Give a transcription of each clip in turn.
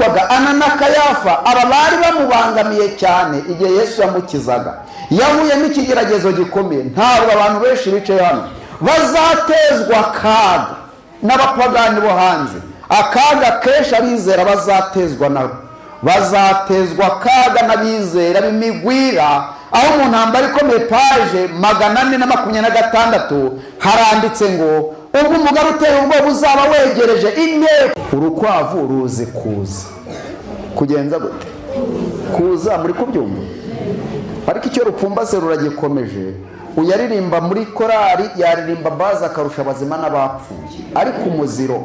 witwaga Ana na Kayafa, aba bari bamubangamiye cyane igihe Yesu yamukizaga. Yahuye n'ikigeragezo gikomeye. Ntabwo abantu benshi bicaye hano bazatezwa akaga n'abapagani bo hanze. Akaga kenshi abizera bazatezwa nabo, bazatezwa akaga n'abizera b'imigwira. Aho mu ntambara ikomeye, page 426, haranditse ngo ubwo umugabo uteye ubwoba uzaba wegereje inteko. Urukwavu ruzi kuza kugenza gute? Kuza. Muri kubyumva? Ariko icyo rupfumbase ruragikomeje. Uyaririmba muri korari, yaririmba baza akarusha abazima n'abapfuye. Ariko umuziro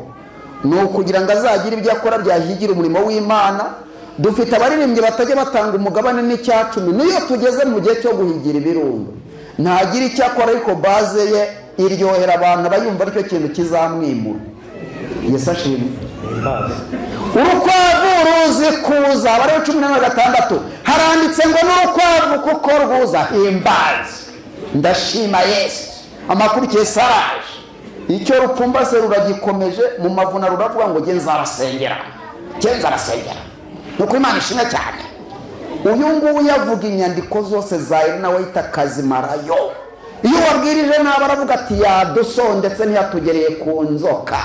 ni ukugira ngo azagire ibyo akora byahigira umurimo w'Imana. Dufite abaririmbyi batajya batanga umugabane n'icyacumi. Niyo tugeze mu gihe cyo guhigira ibirungo, ntagira icyo akora, ariko bass ye iryohera abantu, abayumva aricyo kintu kizamwimura. Yesu ashimwe. Urukwavu ruzi kuza. Abalewi 16, haranditse ngo n'urukwavu kuko rwuza. Himbazi, ndashima Yesu. Amakuru saraje, icyo rupfumbase ruragikomeje mu mavuna. Ruravuga ngo genza arasengera, genza arasengera. Ni ukuri, Imana ishimwe cyane. Uyu nguyu avuga inyandiko zose za Elena White akazimarayo. Iyo wabwirije nabi, aravuga ati yadusondetse, ntiyatugereye ku nzoka.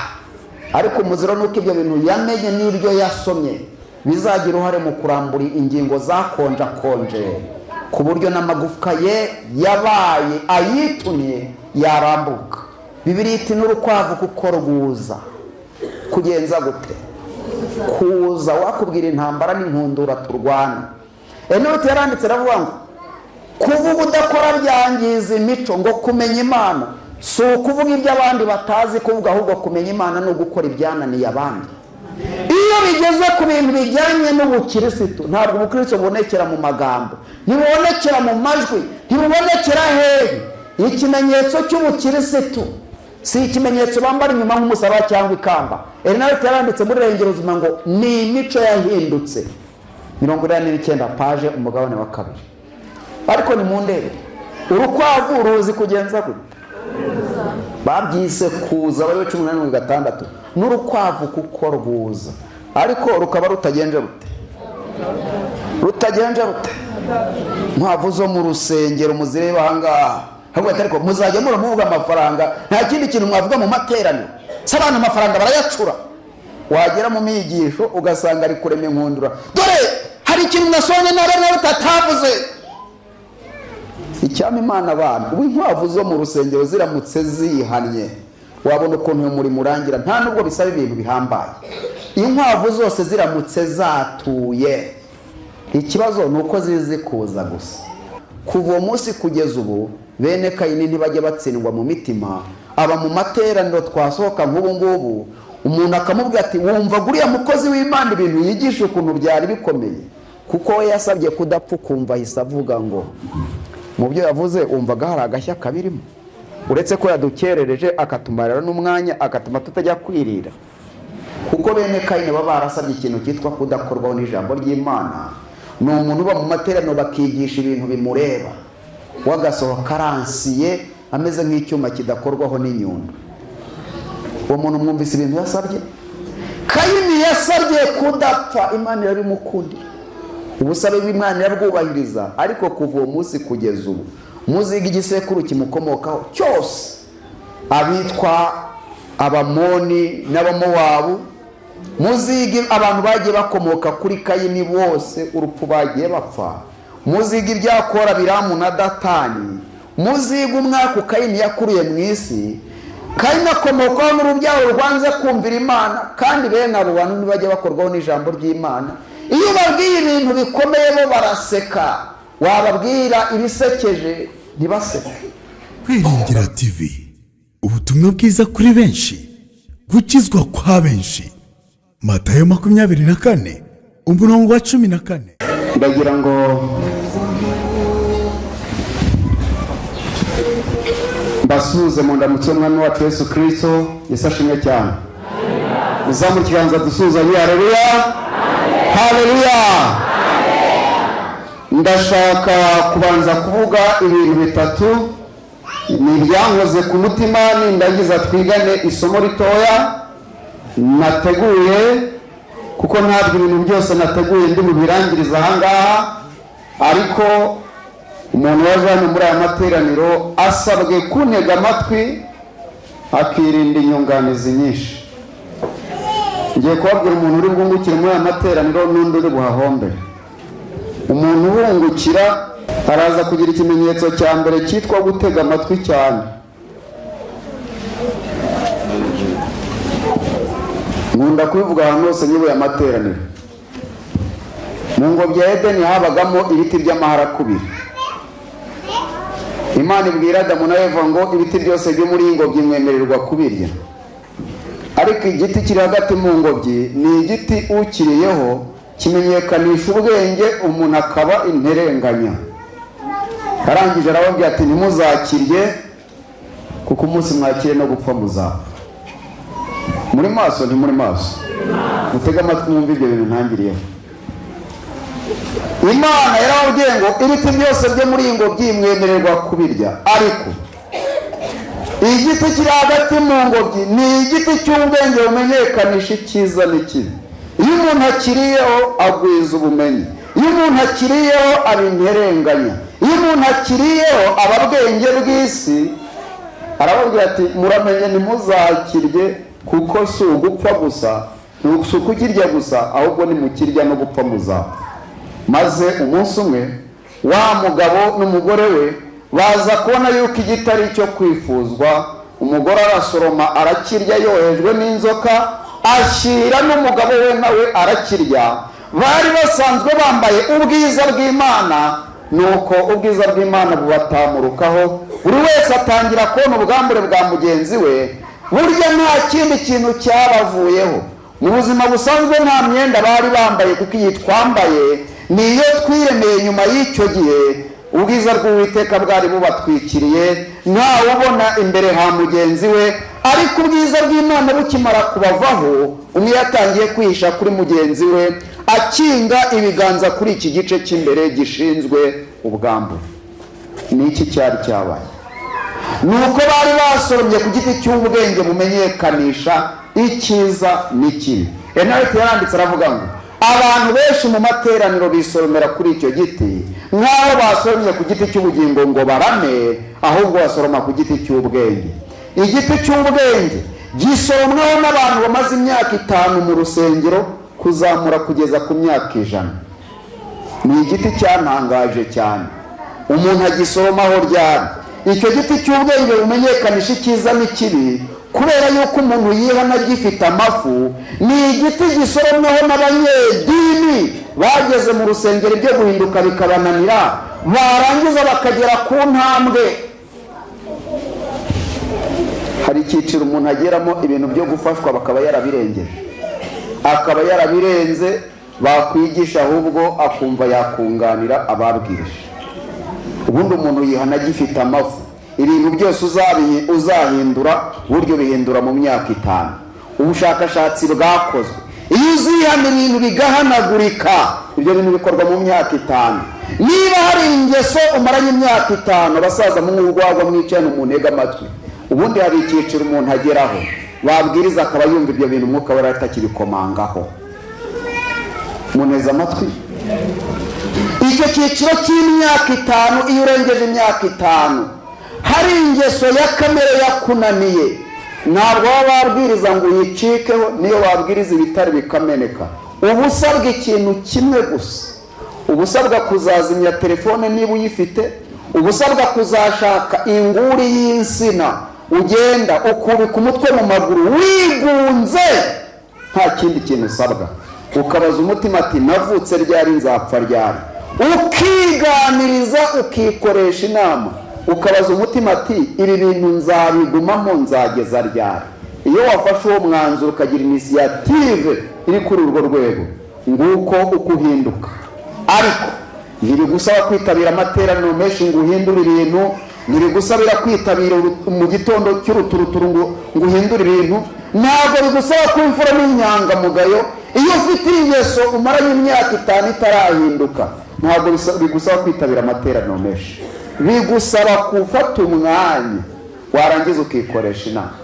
Ariko umuziro ni uko ibyo bintu yamenye n'ibyo yasomye bizagira uruhare mu kurambura ingingo zakonjakonje, ku buryo n'amagufwa ye yabaye ayitumye yarambuka. Bibiri iti n'urukwavu kuko rwuza kugenza gute? Kuza. Wakubwira intambara n'inkundura turwana. Enoti yaranditse, aravuga ngo kuvuga udakora byangiza imico. Ngo kumenya Imana si ukuvuga ibyo abandi batazi kuvuga, ahubwo kumenya Imana ni ugukora ibyananiye abandi. Iyo bigeze ku bintu bijyanye n'ubukirisitu, ntabwo ubukirisitu bubonekera mu magambo, ntibubonekera mu majwi, ntibubonekera hehe. Ikimenyetso cy'ubukirisitu si ikimenyetso bambara inyuma nk'umusaraba cyangwa ikamba. Erinarite yaranditse muri Rengero Ubuzima ngo ni imico yahindutse, 89 page, umugabane wa kabiri. Ariko ni mu ndebe, urukwavu ruzi kugenza gute? Babyise kuza. Bari 18:6, n'urukwavu kuko rwuza, ariko rukaba rutagenje rute? Rutagenje rute? Inkwavu zo mu rusengero muzireba ahangaha. Ahubwo ariko muzajya muramuvuga amafaranga, nta kindi kintu mwavuga mu materaniro? Se abantu amafaranga barayacura? Wagera mu migisho ugasanga ari kurema inkundura. Dore hari ikintu nasonye nawe utatavuze. Icyama Imana abantu ubu inkwavu zo mu rusengero ziramutse zihannye, wabona ukuntu uyu murimo urangira. Nta nubwo bisaba ibintu bihambaye. Inkwavu zose ziramutse zatuye, ikibazo ni uko zizi kuza gusa. Kuva uwo munsi kugeza ubu, bene Kayini ntibajya batsindwa mu mitima. Aba mu materaniro, twasohoka nk'ubu ngubu, umuntu akamubwira ati wumva uriya mukozi w'Imana ibintu yigisha ukuntu byari bikomeye, kuko we yasabye kudapfa. Ukumva ahise avuga ngo mu byo yavuze wumvaga hari agashya kabirimo, uretse ko yadukerereje, akatumarira n'umwanya, akatuma tutajya kwirira. Kuko bene Kayini baba barasabye ikintu cyitwa kudakorwaho n'ijambo ry'Imana. Ni umuntu uba mu materaniro, bakigisha ibintu bimureba, we agasohoka aransiye, ameze nk'icyuma kidakorwaho n'inyundo. Uwo muntu mwumvise ibintu yasabye? Kayini yasabye kudapfa, Imana irabimukundira. Ubusabe bw'Imana irabwubahiriza. Ariko kuva uwo munsi kugeza ubu, muziga igisekuru kimukomokaho cyose, abitwa Abamoni n'Abamowabu, muziga abantu bagiye bakomoka kuri Kayini bose, urupfu bagiye bapfa. Muziga ibyakora Biramu na Datani. Muziga umwaka Kayini yakuriye mu isi. Kayini akomokaho n'urubyaro rwanze kumvira Imana, kandi bene abo bantu ntibajya bakorwaho n'ijambo ry'Imana. Iyo ubabwiye ibintu bikomeye bo baraseka, wababwira ibisekeje ntibaseke. Kwiringira TV, ubutumwa bwiza kuri benshi, gukizwa kwa benshi. Matayo 24, umurongo wa 14. Ndagira ngo mbasuhuze mu ndamutso y'Umwami wacu Yesu Kirisito. Yesu ashimwe cyane. Uzamura ikiganza dusuhuzanye. Hareruya, hareruya! Ndashaka kubanza kuvuga ibintu bitatu, ni ibyankoze ku mutima. Nindangiza twigane isomo ritoya nateguye. Kuko ntabwo ibintu byose nateguye ndi bubirangirize ahangaha, ariko umuntu waje hano muri aya materaniro asabwe kuntega amatwi, akirinda inyunganizi nyinshi. Ngiye kubabwira umuntu uri bwungukire muri aya materaniro n'undi uri buhahombere. Umuntu uhungukira araza kugira ikimenyetso cya mbere cyitwa gutega amatwi cyane. Nkunda kubivuga ahantu hose nyoboye amateraniro. Mu ngobyi ya Edeni habagamo ibiti by'amaharakubiri. Imana ibwira Adamu na Eva ngo: "Ibiti byose byo muri iyi ngobyi mwemererwa kubirya, ariko igiti kiri hagati mu ngobyi ni igiti ukiriyeho kimenyekanisha ubwenge, umuntu akaba interenganya." Arangije arababwira ati: "Ntimuzakirye, kuko umunsi mwakire no gupfa muzapfa." Muri maso? Ntimuri maso? Mutege amatwi mwumve ibyo bintu ntangiriyeho. Imana yarababwiye ngo: "Ibiti byose byo muri iyi ngobyi mwemererwa kubirya, ariko igiti kiri hagati mu ngobyi ni igiti cy'ubwenge bumenyekanisha icyiza n'ikibi. Iyo umuntu akiriyeho agwiza ubumenyi, iyo umuntu akiriyeho aba interenganya, iyo umuntu akiriyeho aba bwenge bw'isi." Arababwira ati: "Muramenye ntimuzakirye, kuko si ugupfa gusa, si ukukirya gusa, ahubwo nimukirya no gupfa muzapfa." Maze umunsi umwe wa mugabo n'umugore we baza kubona yuko igiti ari icyo kwifuzwa. Umugore arasoroma arakirya yohejwe n'inzoka, ashyira n'umugabo we, nawe arakirya. Bari basanzwe bambaye ubwiza bw'Imana, nuko ubwiza bw'Imana bubatamurukaho, buri wese atangira kubona ubwambure bwa mugenzi we. Burya nta kindi kintu cyabavuyeho. Mu buzima busanzwe nta myenda bari bambaye, kuko iyi twambaye ni iyo twiremeye nyuma y'icyo gihe. Ubwiza bw'Uwiteka bwari bubatwikiriye, ntawe ubona imbere ha mugenzi we. Ariko ubwiza bw'Imana bukimara kubavaho, umwe yatangiye kwihisha kuri mugenzi we, akinga ibiganza kuri iki gice cy'imbere gishinzwe ubwambure. Ni iki cyari cyabaye? Ni uko bari basoromye ku giti cy'ubwenge bumenyekanisha icyiza n'ikibi. Enariti yaranditse aravuga ngo abantu benshi mu materaniro bisoromera kuri icyo giti nk'aho basoromye ku giti cy'ubugingo ngo barame, ahubwo basoroma ku giti cy'ubwenge. Igiti cy'ubwenge gisoromwaho n'abantu bamaze imyaka 5 mu rusengero kuzamura kugeza ku myaka 100. Ni igiti cyantangaje cyane. Umuntu agisoromaho ryari icyo giti cy'ubwenge bumenyekanisha icyiza n'ikibi? Kubera yuko umuntu yihana agifite amafu. Ni igiti gisoromwaho n'abanyedini bageze mu rusengero, ibyo guhinduka bikabananira, barangiza bakagera ku ntambwe. Hari icyiciro umuntu ageramo, ibintu byo gufashwa bakaba yarabirengeje, akaba yarabirenze, bakwigisha ahubwo akumva yakunganira ababwirije. Ubundi umuntu yihana agifite amafu. Ibintu byose uzahindura buryo bihindura mu myaka 5. Ubushakashatsi bwakozwe, iyo uzihana ibintu bigahanagurika, ibyo bintu bikorwa mu myaka 5. Niba hari ingeso umaranye imyaka 5, abasaza mu urwagwa mwicaye umuntu amatwi. Ubundi hari icyiciro umuntu ageraho, babwiriza akaba yumva ibyo bintu Umwuka we atakibikomangaho. Muneze amatwi. Icyo cyiciro cy'imyaka 5, iyo urengeje imyaka 5 hari ingeso ya kamere yakunaniye, ntabwo baba babwiriza ngo uyicikeho. Niyo babwiriza ibitare bikameneka, uba usabwa ikintu kimwe gusa: uba usabwa kuzazimya telefone niba uyifite, uba usabwa kuzashaka inguri y'insina, ugenda ukubika umutwe mu maguru wigunze, nta kindi kintu usabwa. Ukabaza umutima ati: "Navutse ryari? Nzapfa ryari?" Ukiganiriza, ukikoresha inama, ukabaza umutima ati: "Ibi bintu nzabigumamo nzageza ryari?" Iyo wafashe uwo mwanzuro, ukagira initiative iri kuri urwo rwego, nguko uko uhinduka. Ariko ntibigusaba kwitabira amateraniro menshi ngo uhindure ibintu, ntibigusabira kwitabira mu gitondo cy'uruturuturu ngo uhindure ibintu, ntabwo bigusaba kuba imfura n'inyangamugayo. Iyo ufite ingeso umaranye imyaka 5 itarahinduka, ntabwo bigusaba kwitabira amateraniro menshi, bigusaba gufata umwanya warangiza ukikoresha inama.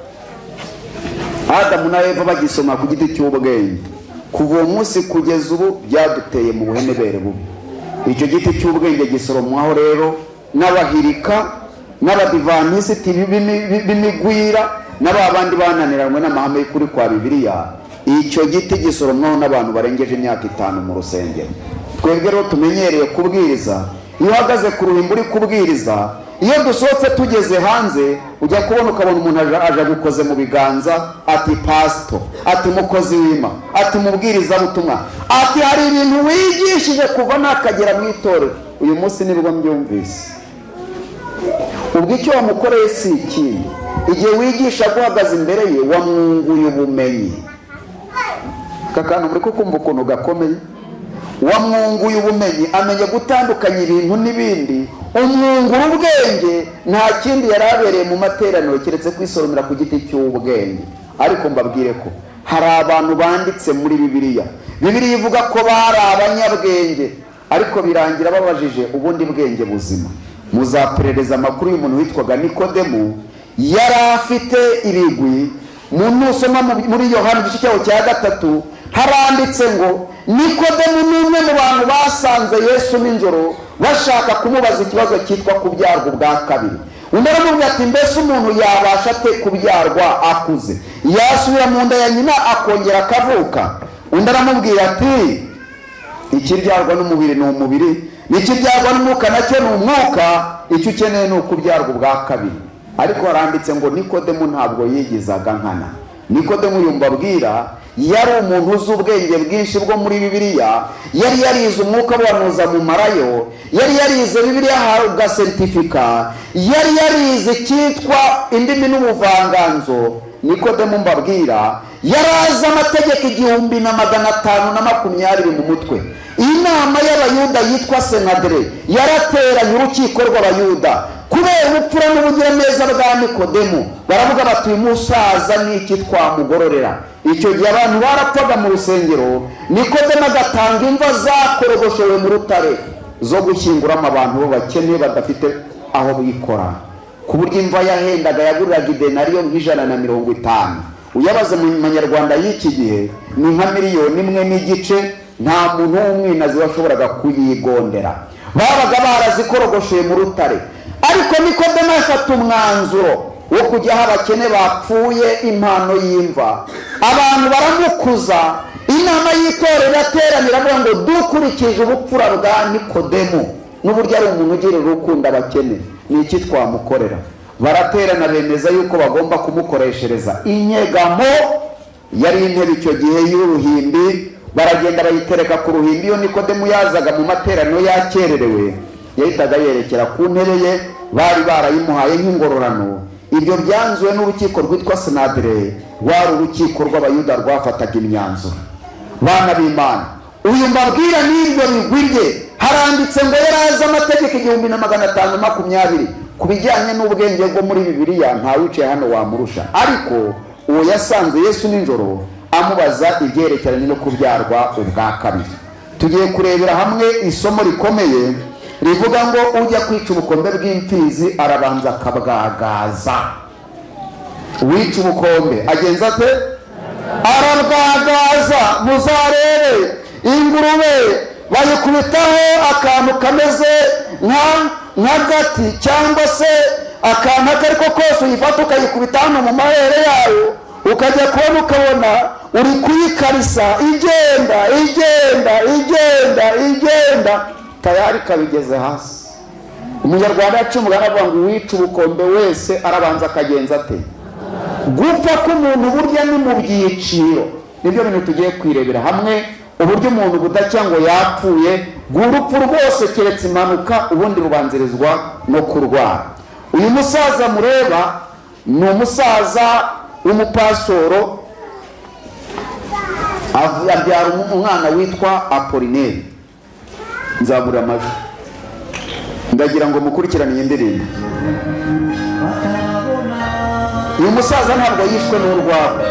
Adamu na Eva bagisoma ku giti cy'ubwenge. Kuva uwo munsi kugeza ubu byaduteye mu buhenebere bubi. Icyo giti cy'ubwenge gisoromwaho rero n'abahirika n'abadivantisiti b'imigwira na ba bandi bananiranywe n'amahame y'ukuri kwa Bibiliya. Icyo giti gisoromwaho n'abantu barengeje imyaka 5 mu rusengero. Twebwe rero tumenyereye kubwiriza, iyo uhagaze ku ruhimbi uri kubwiriza, iyo dusohotse tugeze hanze ujya kubona ukabona umuntu aje agukoze mu biganza, ati pasito, ati mukozi w'Ima, ati mubwirizabutumwa, ati hari ibintu wigishije kuva nakagera mu itorero, uyu munsi nibwo mbyumvise. Ubwo icyo wamukoreye si ikindi, igihe wigisha guhagaze imbere ye wamwunguye ubumenyi. Aka kantu muri kumva ukuntu gakomeye. Wamwunguye ubumenyi, amenya gutandukanya ibintu n'ibindi, umwungura ubwenge. Nta kindi yari abereye mu materaniro keretse kwisoromera ku giti cy'ubwenge. Ariko mbabwire ko hari abantu banditse muri Bibiliya, Bibiliya ivuga ko bari abanyabwenge, ariko birangira babajije ubundi bwenge buzima. Muzaperereza amakuru y'umuntu witwaga Nikodemu, yari afite ibigwi. Mu nusoma muri Yohana igice cyaho cya 3 haranditse ngo Nikodemu ni umwe mu bantu basanze Yesu nijoro bashaka kumubaza ikibazo cyitwa kubyarwa ubwa kabiri. Undi aramubwira ati mbese umuntu yabasha ate kubyarwa akuze? Yasubira mu nda ya nyina akongera akavuka? Undi aramubwira ati ikibyarwa n'umubiri ni umubiri, n'ikibyarwa n'umwuka nacyo ni umwuka, icyo ukeneye ni ukubyarwa ubwa kabiri. Ariko haranditse ngo Nikodemu ntabwo yigizaga nkana. Nikodemu yumva abwira yari umuntu uzi ubwenge bwinshi bwo muri Bibiliya, yari yarize umwuka buhanuza mu marayo, yari yarize Bibiliya ahabwa seritifika, yari yarize icyitwa indimi n'ubuvanganzo. Nikodemu mbabwira yari azi amategeko 1520 mu mutwe. Inama y'Abayuda yitwa Senadere yarateranye, urukiko rw'Abayuda, kubera ubupfura n'ubugiraneza bwa Nikodemu baravuga bati uyu musaza ni iki twamugororera? Icyo gihe abantu barapfaga mu rusengero, Nikodemu agatanga imva zakorogoshewe mu rutare zo gushyinguramo abantu b'abakene badafite aho bikora, ku buryo imva yahendaga yaguriraga idenariyo nka 150. Uyabaze mu manyarwanda y'iki gihe ni nka 1.5 miliyoni. Nta muntu w'umwinazi washoboraga kuyigondera, babaga barazikorogosheye mu rutare. Ariko Nikodemu afata umwanzuro wo kujya aho abakene bapfuye impano y'imva, abantu baramukuza. Inama y'itorero irateranira avuga ngo dukurikije ubupfura bwa Nikodemu n'uburyo ari umuntu ugirira urukundo abakene, ni iki twamukorera? Baraterana bemeza yuko bagomba kumukoreshereza inyegamo. Yari intebe icyo gihe y'uruhimbi, baragenda bayitereka ku ruhimbi. Iyo Nikodemu yazaga mu materaniro yakererewe, yahitaga yerekera ku ntebe ye, bari barayimuhaye nk'ingororano. Ibyo byanzuwe n'urukiko rwitwa Senadere, rwari urukiko rw'Abayuda rwafataga imyanzuro. Bana b'Imana, uyu mbabwira n'ibyo bigwi bye, haranditse ngo yari azi amategeko 1520. Ku bijyanye n'ubwenge bwo muri Bibiliya ntawicaye hano wamurusha. Ariko uwo yasanze Yesu nijoro amubaza ibyerekeranye no kubyarwa ubwa kabiri. Tugiye kurebera hamwe isomo rikomeye rivuga ngo ujya kwica ubukombe bw'imfizi arabanza akabwagaza. Uwica ubukombe agenza ate? Arabwagaza. Muzarebe ingurube bayikubitaho akantu kameze nk'agati cyangwa se akantu ako ariko kose, uyifata ukayikubita hano mu mabere yayo, ukajya kubona ukabona uri kuyikarisa igenda igenda igenda igenda, tayari ikabigeze hasi. Umunyarwanda yaciye umugani avuga ngo uwica ubukombe wese arabanza akagenza ate? Gupfa k'umuntu burya ni mu byiciro, nibyo bintu tugiye kwirebera hamwe, uburyo umuntu budacya ngo yapfuye. Urupfu rwose keretse impanuka, ubundi rubanzirizwa no kurwara. Uyu musaza mureba ni umusaza w'umupasoro, abyara umwana witwa Apolineri. Nzamura amajwi, ndagira ngo mukurikirane iyi ndirimbo. Uyu musaza ntabwo yishwe n'urwagwa.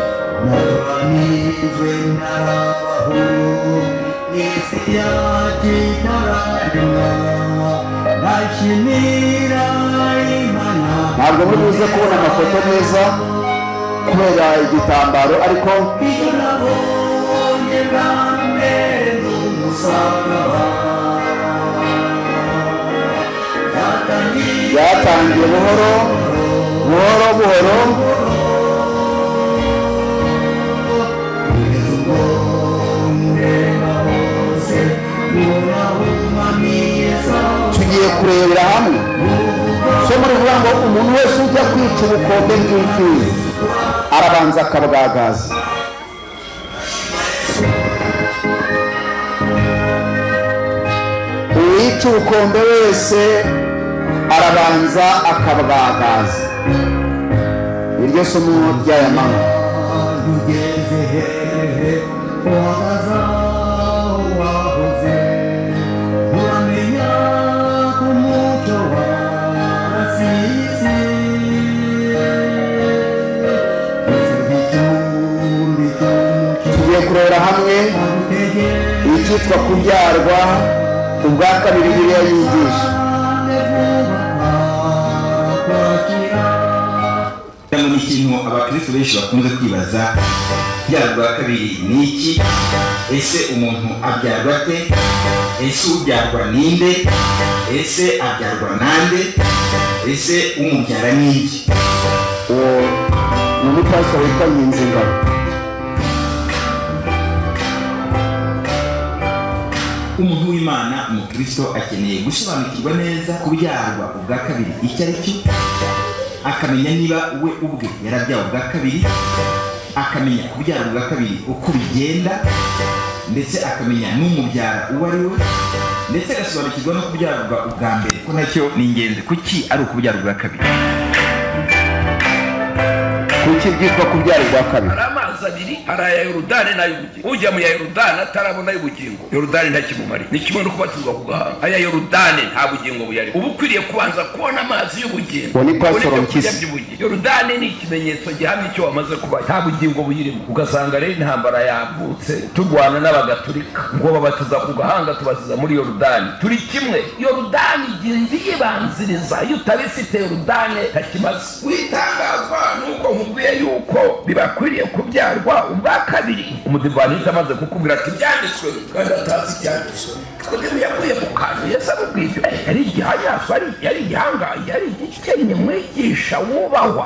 Ntabwo muri buze kubona amafoto neza kubera igitambaro, ariko Buhoro buhoro buhoro. Tugiye kurebera hamwe isomo rivuga ngo umuntu wese ujya kwica ubukombe bw'imfizi arabanza akabwagaza. Uwica ubukombe wese arabanza akabwagaza. Iryo somo ry'aya manywa. Ugeze hehe uhagaze aho wahoze, uramenya ko umucyo warasize ese gicumbi cy'umucyo. Tugiye kurebera hamwe icyitwa kubyarwa ubwa kabiri Bibiliya yigisha. Cyangwa ni ikintu abakristo benshi bakunze kwibaza: kubyarwa bwa kabiri ni iki? Ese umuntu abyarwa ate? Ese ubyarwa ninde? Ese abyarwa nande? Ese umubyara ni iki? Uwo ni umupasitoro witwa Nkinzingabo. Umuntu w'Imana, umukristo, akeneye gusobanukirwa neza kubyarwa ubwa kabiri icyo ari cyo, akamenya niba we ubwe yarabyawe ubwa kabiri, akamenya kubyara ubwa kabiri uko bigenda, ndetse akamenya n'umubyara uwo ari we, ndetse agasobanukirwa no kubyarwa ubwa mbere ko nacyo ni ingenzi. Kuki ari ukubyara ubwa kabiri? Kuki byitwa kubyara ubwa kabiri? Hari amazi abiri, hari aya Yorodani n'ay'ubugingo. Ujya mu ya Yorodani atarabona ay'ubugingo, Yorodani ntakimumariye. Ni kimwe no kubatizwa ku gahanga. Aya Yorodani nta bugingo buyarimo. Uba ukwiriye kubanza kubona amazi y'ubugingo, Uwo ni Pastor ubone ibyo kurya Mpyisi. by'ubugingo. Yorodani ni ikimenyetso gihamya icyo wamaze kuba, nta bugingo buyirimo. Ugasanga rero intambara yavutse, turwana n'abagatulika ngo babatiza ku gahanga, tubatiza muri Yorodani, turi kimwe. Yorodani igenda iyibanziriza. Iyo utabifite, Yorodani ntakimaze. Witangazwa nuko nkubwiye yuko bibakwiriye kubyarwa ubwa kabiri. Umudivantisite amaze kukubwira ati byanditswe, kandi atazi ibyanditswe. Nikodemu yavuye mu kantu Yesu amubwiye ibyo. Yari igihanyaso, yari igihangange, yari igikennye, mwigisha wubahwa.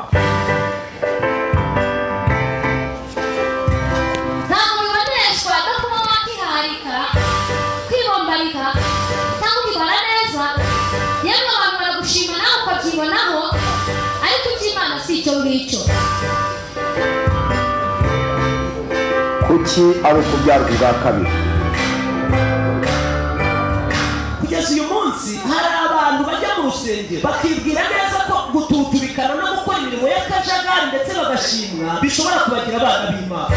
Ntabwo biboneshwa no kuba wakiharika, kwibombarika cyangwa ukibara neza. Yemwe, abantu baragushima nawe ukabyibonaho, ariko iby'Imana si icyo ngicyo. Kuki ari ukubyarwa ubwa kabiri? Kugeza uyu munsi hari abantu bajya mu rusengero bakibwira neza ko gututubikana no gukora imirimo y'akajagari ndetse bagashimwa bishobora kubagira abana b'Imana.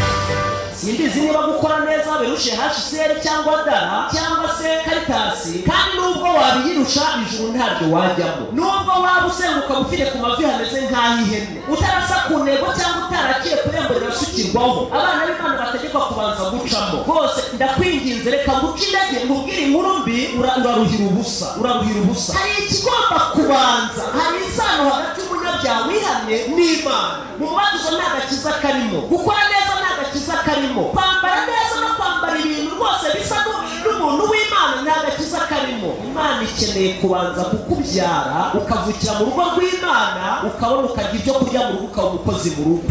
Simbizi niba gukora neza birushe HCR cyangwa dara cyangwa se Karitasi, kandi nubwo wabiyirusha, ijuru ntabyo wajyamo. Nubwo waba usenguka ufite ku mavi hameze nk'ay'ihene, utarasa ku ntego cyangwa utaraciye ku irembo rirasukirwaho abana b'Imana bategekwa kubanza gucamo bose, ndakwinginze, reka nguce intege, nkubwire inkuru mbi: uraruhira ubusa, uraruhira ubusa. Hari ikigomba kubanza, hari isano hagati y'umunyabyaha wihannye n'Imana. Mu mubatizo nta gakiza karimo, gukora neza nta gakiza karimo, kwambara neza no kwambara ibintu rwose bisa n'umuntu w'Imana nta gakiza karimo. Imana ikeneye kubanza kukubyara, ukavukira mu rugo rw'Imana, ukabona ukarya ibyo kurya mu rugo, ukaba umukozi mu rugo.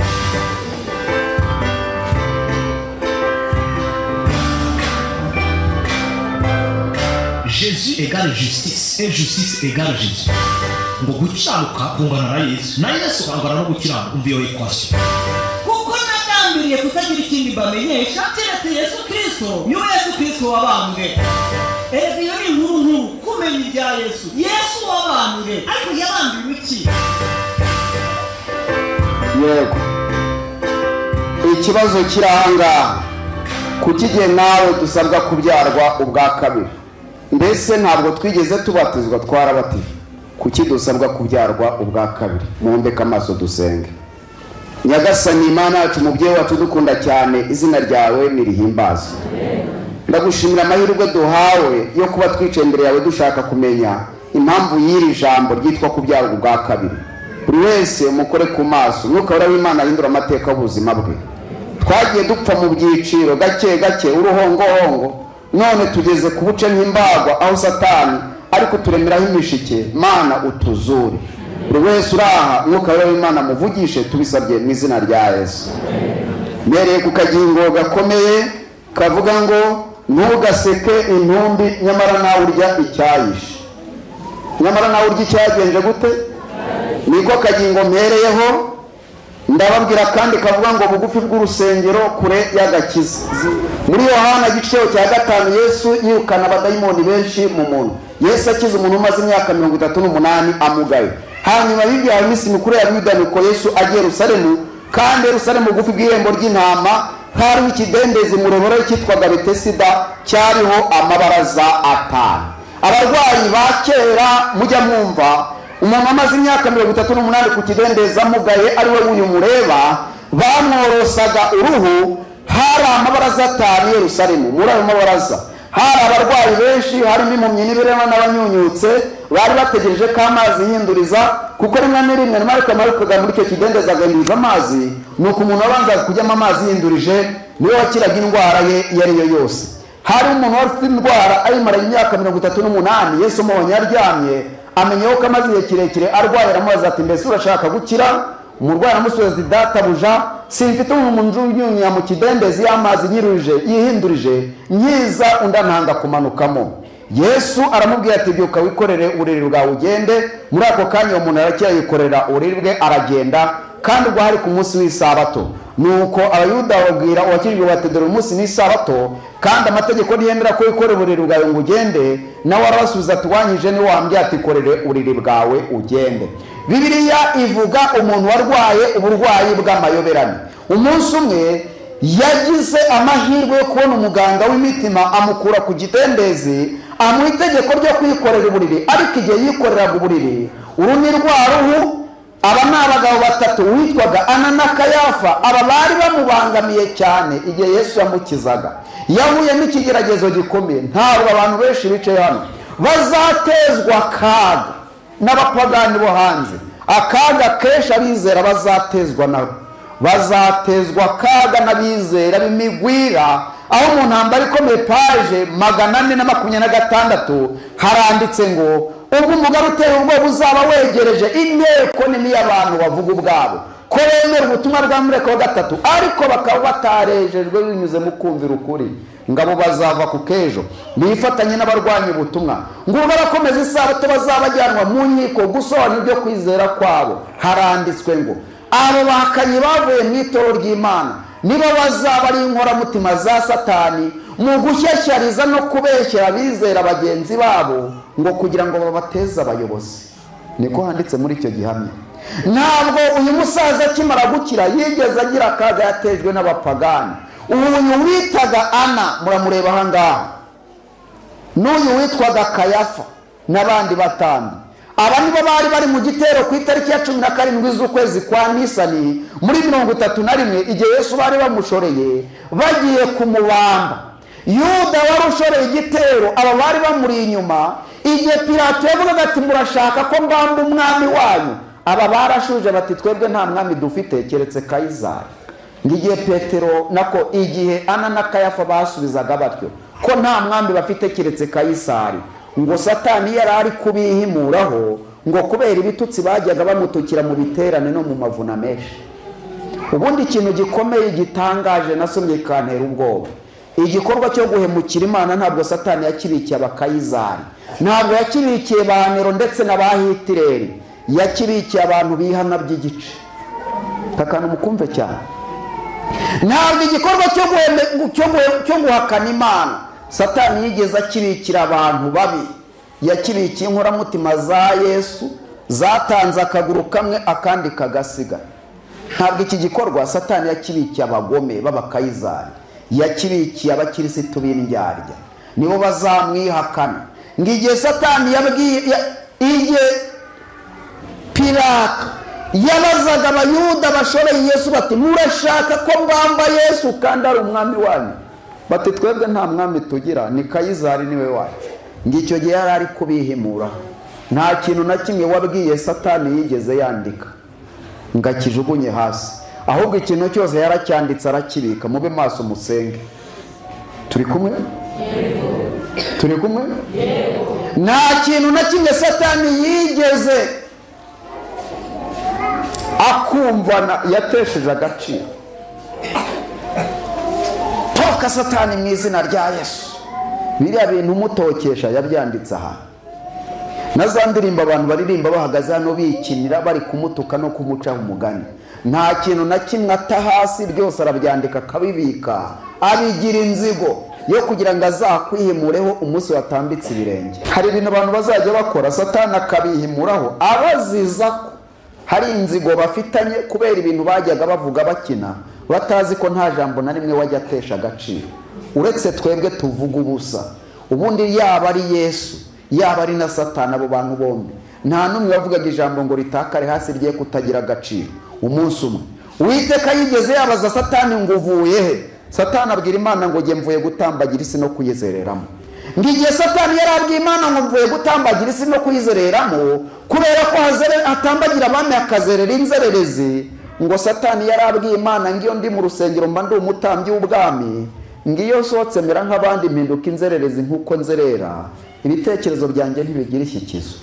Jésus égale justice et justice égale Jésus. Ngo gukiranuka kungana na Yesu, na Yesu angana no gukiranuka. Umva iyo equation. Kuko nagambiriye kutagira ikindi mbamenyesha keretse Yesu Kirisito, niwe Yesu Kirisito wabambwe. Erega iyo ni inkuru nkuru, kumenya ibya Yesu, Yesu wabambwe. Ariko yabambiwe iki? Yego, ikibazo kiri ahangaha: kuki igihe nawe dusabwa kubyarwa ubwa kabiri? Mbese ntabwo twigeze tubatizwa? Twarabatijwe. Kuki dusabwa kubyarwa ubwa kabiri? Mumbeke amaso dusenge. Nyagasani Imana yacu, umubyeyi wacu dukunda cyane, izina ryawe nirihimbazwe. Ndagushimira amahirwe duhawe yo kuba twicaye imbere yawe dushaka kumenya impamvu y'iri jambo ryitwa kubyarwa ubwa kabiri. Buri wese umukore ku maso, Umwuka Wera w'Imana ahindura amateka y'ubuzima bwe. Twagiye dupfa mu byiciro, gake gake, uruhongohongo, none tugeze ku buce nk'imbagwa, aho Satani ari kuturemeraho imishike. Mana, utuzure. Buri wese uraha, Mwuka Wera w'Imana muvugishe. Tubisabye mu izina rya Yesu. Mbereye ku kagingo gakomeye kavuga ngo: "Ntugaseke intumbi, nyamara nawe urya icyayishe." Nyamara nawe urya icyagenje gute? Niko kagingo mpereyeho. Ndababwira kandi kavuga ngo: "Bugufi bw'urusengero, kure y'agakiza." Muri Yohana igice cya 5, Yesu yirukana abadayimoni benshi mu muntu. Yesu akiza umuntu umaze imyaka 38 amugaye. Hanyuma y'ibyo iminsi mikuru ya Yuda, nuko Yesu agiye Yerusalemu, kandi Yerusalemu bugufi bw'irembo ry'intama hariho ikidendezi mu ruhora cyitwaga Betesida, cyariho amabaraza atanu. Abarwayi ba kera mujya mwumva, umuntu amaze imyaka 38 ku kidendezi amugaye, ari we uyu mureba, bamworosaga uruhu. Hari amabaraza atanu i Yerusalemu. Muri ayo mabaraza hari abarwayi benshi, harimo impumyi n'ibirema n'abanyunyutse, bari bategereje ko amazi yinduriza, kuko rimwe na rimwe mariko yamanukaga muri icyo kidendezi agahinduriza amazi. Nuko umuntu wabanzaga kujyamo amazi yindurije niwe wakiraga indwara ye iyo ari yo yose. Hari umuntu wari ufite indwara ayimaranye imyaka 38. Yesu amubonye aryamye, amenya ko amaze igihe kirekire arwaye, aramubaza ati: "Mbese urashaka gukira?" Umurwayi aramusubiza ati: "Databuja, simfite umuntu unyunya mu kidendezi y'amazi nyiruje yihindurije, nkiza undi antanga kumanukamo." Yesu aramubwira ati: "Byuka, wikorere uburiri bwawe ugende." Muri ako kanya uwo muntu arakira, yikorera uburiri bwe aragenda, kandi ubwo hari ku munsi w'isabato. Nuko Abayuda babwira uwakijijwe bati: "Dore umunsi ni isabato, kandi amategeko ntiyemera ko wikorera uburiri bwawe ngo ugende." Nawe arabasubiza ati: "Uwankijije niwe wambwiye ati: 'Ikorere uburiri bwawe ugende.'" Bibiliya ivuga umuntu warwaye uburwayi bw'amayoberane. Umunsi umwe yagize amahirwe yo kubona umuganga w'imitima, amukura ku kidendezi, amuha itegeko ryo kwikorera uburiri. Ariko igihe yikoreraga uburiri, uru ni rwa ruhu. Aba ni abagabo batatu, witwaga Ana na Kayafa. Aba bari bamubangamiye cyane. Igihe Yesu yamukizaga, yahuye n'ikigeragezo gikomeye. Ntabwo abantu benshi bicaye hano bazatezwa akaga n'abapagani bo hanze. Akaga kenshi abizera bazatezwa nabo, bazatezwa akaga n'abizera b'imigwira. Aho mu ntambara ikomeye, page 426, haranditse ngo: "Ubwo umugabo uteye ubwoba uzaba wegereje, inteko nini y'abantu bavuga ubwabo ko bemera ubutumwa bwa mureka wa gatatu, ariko bakaba batarejejwe binyuze mu kumvira ukuri, ngabo bazava ku kejo bifatanye n'abarwanya ubutumwa, ngo ubwo abakomeza isabato bazabajyanwa mu nkiko gusobanura ibyo kwizera kwabo." Haranditswe ngo: "Abo bahakanyi bavuye mu itorero ry'Imana nibo bazaba ari inkoramutima za Satani mu gushyashyariza no kubeshyera abizera bagenzi babo, ngo kugira ngo babateze abayobozi." Niko handitse muri icyo gihamya. Ntabwo uyu musaza akimara gukira yigeze agira akaga yatejwe n'abapagani. Uyu witaga Ana muramureba aha ngaha, n'uyu witwaga Kayafa n'abandi batanu, aba nibo bari bari mu gitero ku itariki ya 17 z'ukwezi kwa Nisani muri 31, igihe Yesu bari bamushoreye bagiye kumubamba. Yuda wari ushoreye igitero, aba bari bamuri inyuma. Igihe Pilato yavugaga ati: "Murashaka ko mbamba umwami wanyu?" Aba barashuje bati: "Twebwe nta mwami dufite keretse Kayizari." Ngo igihe Petero, nako igihe Ana na Kayafa basubizaga batyo ko nta mwami bafite keretse Kayisari, ngo Satani yari ari kubihimuraho, ngo kubera ibitutsi bajyaga bamutukira mu biterane no mu mavuna menshi. Ubundi ikintu gikomeye gitangaje nasomye kantera ubwoba: igikorwa cyo guhemukira Imana ntabwo Satani yakibikiye abakayizari, ntabwo yakibikiye ba Nero ndetse na ba Hitireri, yakibikiye abantu bihana by'igice. Akantu mukumve cyane: ntabwo igikorwa cyo guhakana Imana Satani yigeze akibikira abantu babi, yakibikiye inkoramutima za Yesu zatanze akaguru kamwe akandi kagasiga. Ntabwo iki gikorwa Satani yakibikiye abagome b'abakayizari, yakibikiye abakirisitu b'indyarya, nibo bazamwihakana. Ngo igihe Satani yabwiye, igihe Pilato yabazaga Abayuda bashoreye Yesu bati: "Murashaka ko mbamba Yesu kandi ari umwami wanyu?" Bati: "Twebwe nta mwami tugira, ni Kayizari niwe wacu." Ngo icyo gihe yari ari kubihimura. Nta kintu na kimwe wabwiye Satani yigeze yandika ngo akijugunye hasi, ahubwo ikintu cyose yaracyanditse arakibika. Mube maso, musenge. Turi kumwe? Turi kumwe? Nta kintu na kimwe Satani yigeze Akumvana yatesheje agaciro. Toka Satani mu izina rya Yesu. Biriya bintu umutokesha yabyanditse aha, na za ndirimbo abantu baririmba bahagaze hano bikinira, bari kumutuka no kumucaho umugani, nta kintu na kimwe ata hasi, byose arabyandika akabibika, abigira inzigo yo kugira ngo azakwihimureho umunsi watambitse ibirenge. Hari ibintu abantu bazajya bakora, Satani akabihimuraho abaziza ko hari inzigo bafitanye kubera ibintu bajyaga bavuga bakina, batazi ko nta jambo na rimwe wajya atesha agaciro uretse twebwe tuvuga ubusa. Ubundi yaba ari Yesu, yaba ari na Satani, abo bantu bombi nta n'umwe wavugaga ijambo ngo ritakare hasi rye kutagira agaciro. Umunsi umwe Uwiteka yigeze yabaza Satani ngo: "Uvuye he?" Satani abwira Imana ngo: "Jye mvuye gutambagira isi no kuyizereramo." Ngo igihe Satani yari abwiye Imana ngo: "Mvuye gutambagira isi no kuyizereramo," kubera ko hatambagira abami hakazerera inzererezi, ngo Satani yari abwiye Imana ngo: "Iyo ndi mu rusengero mba ndi umutambyi w'ubwami, ngo iyo nsohotse mera nk'abandi, mpinduka inzererezi nk'uko nzerera, ibitekerezo byanjye ntibigira ishyikizo."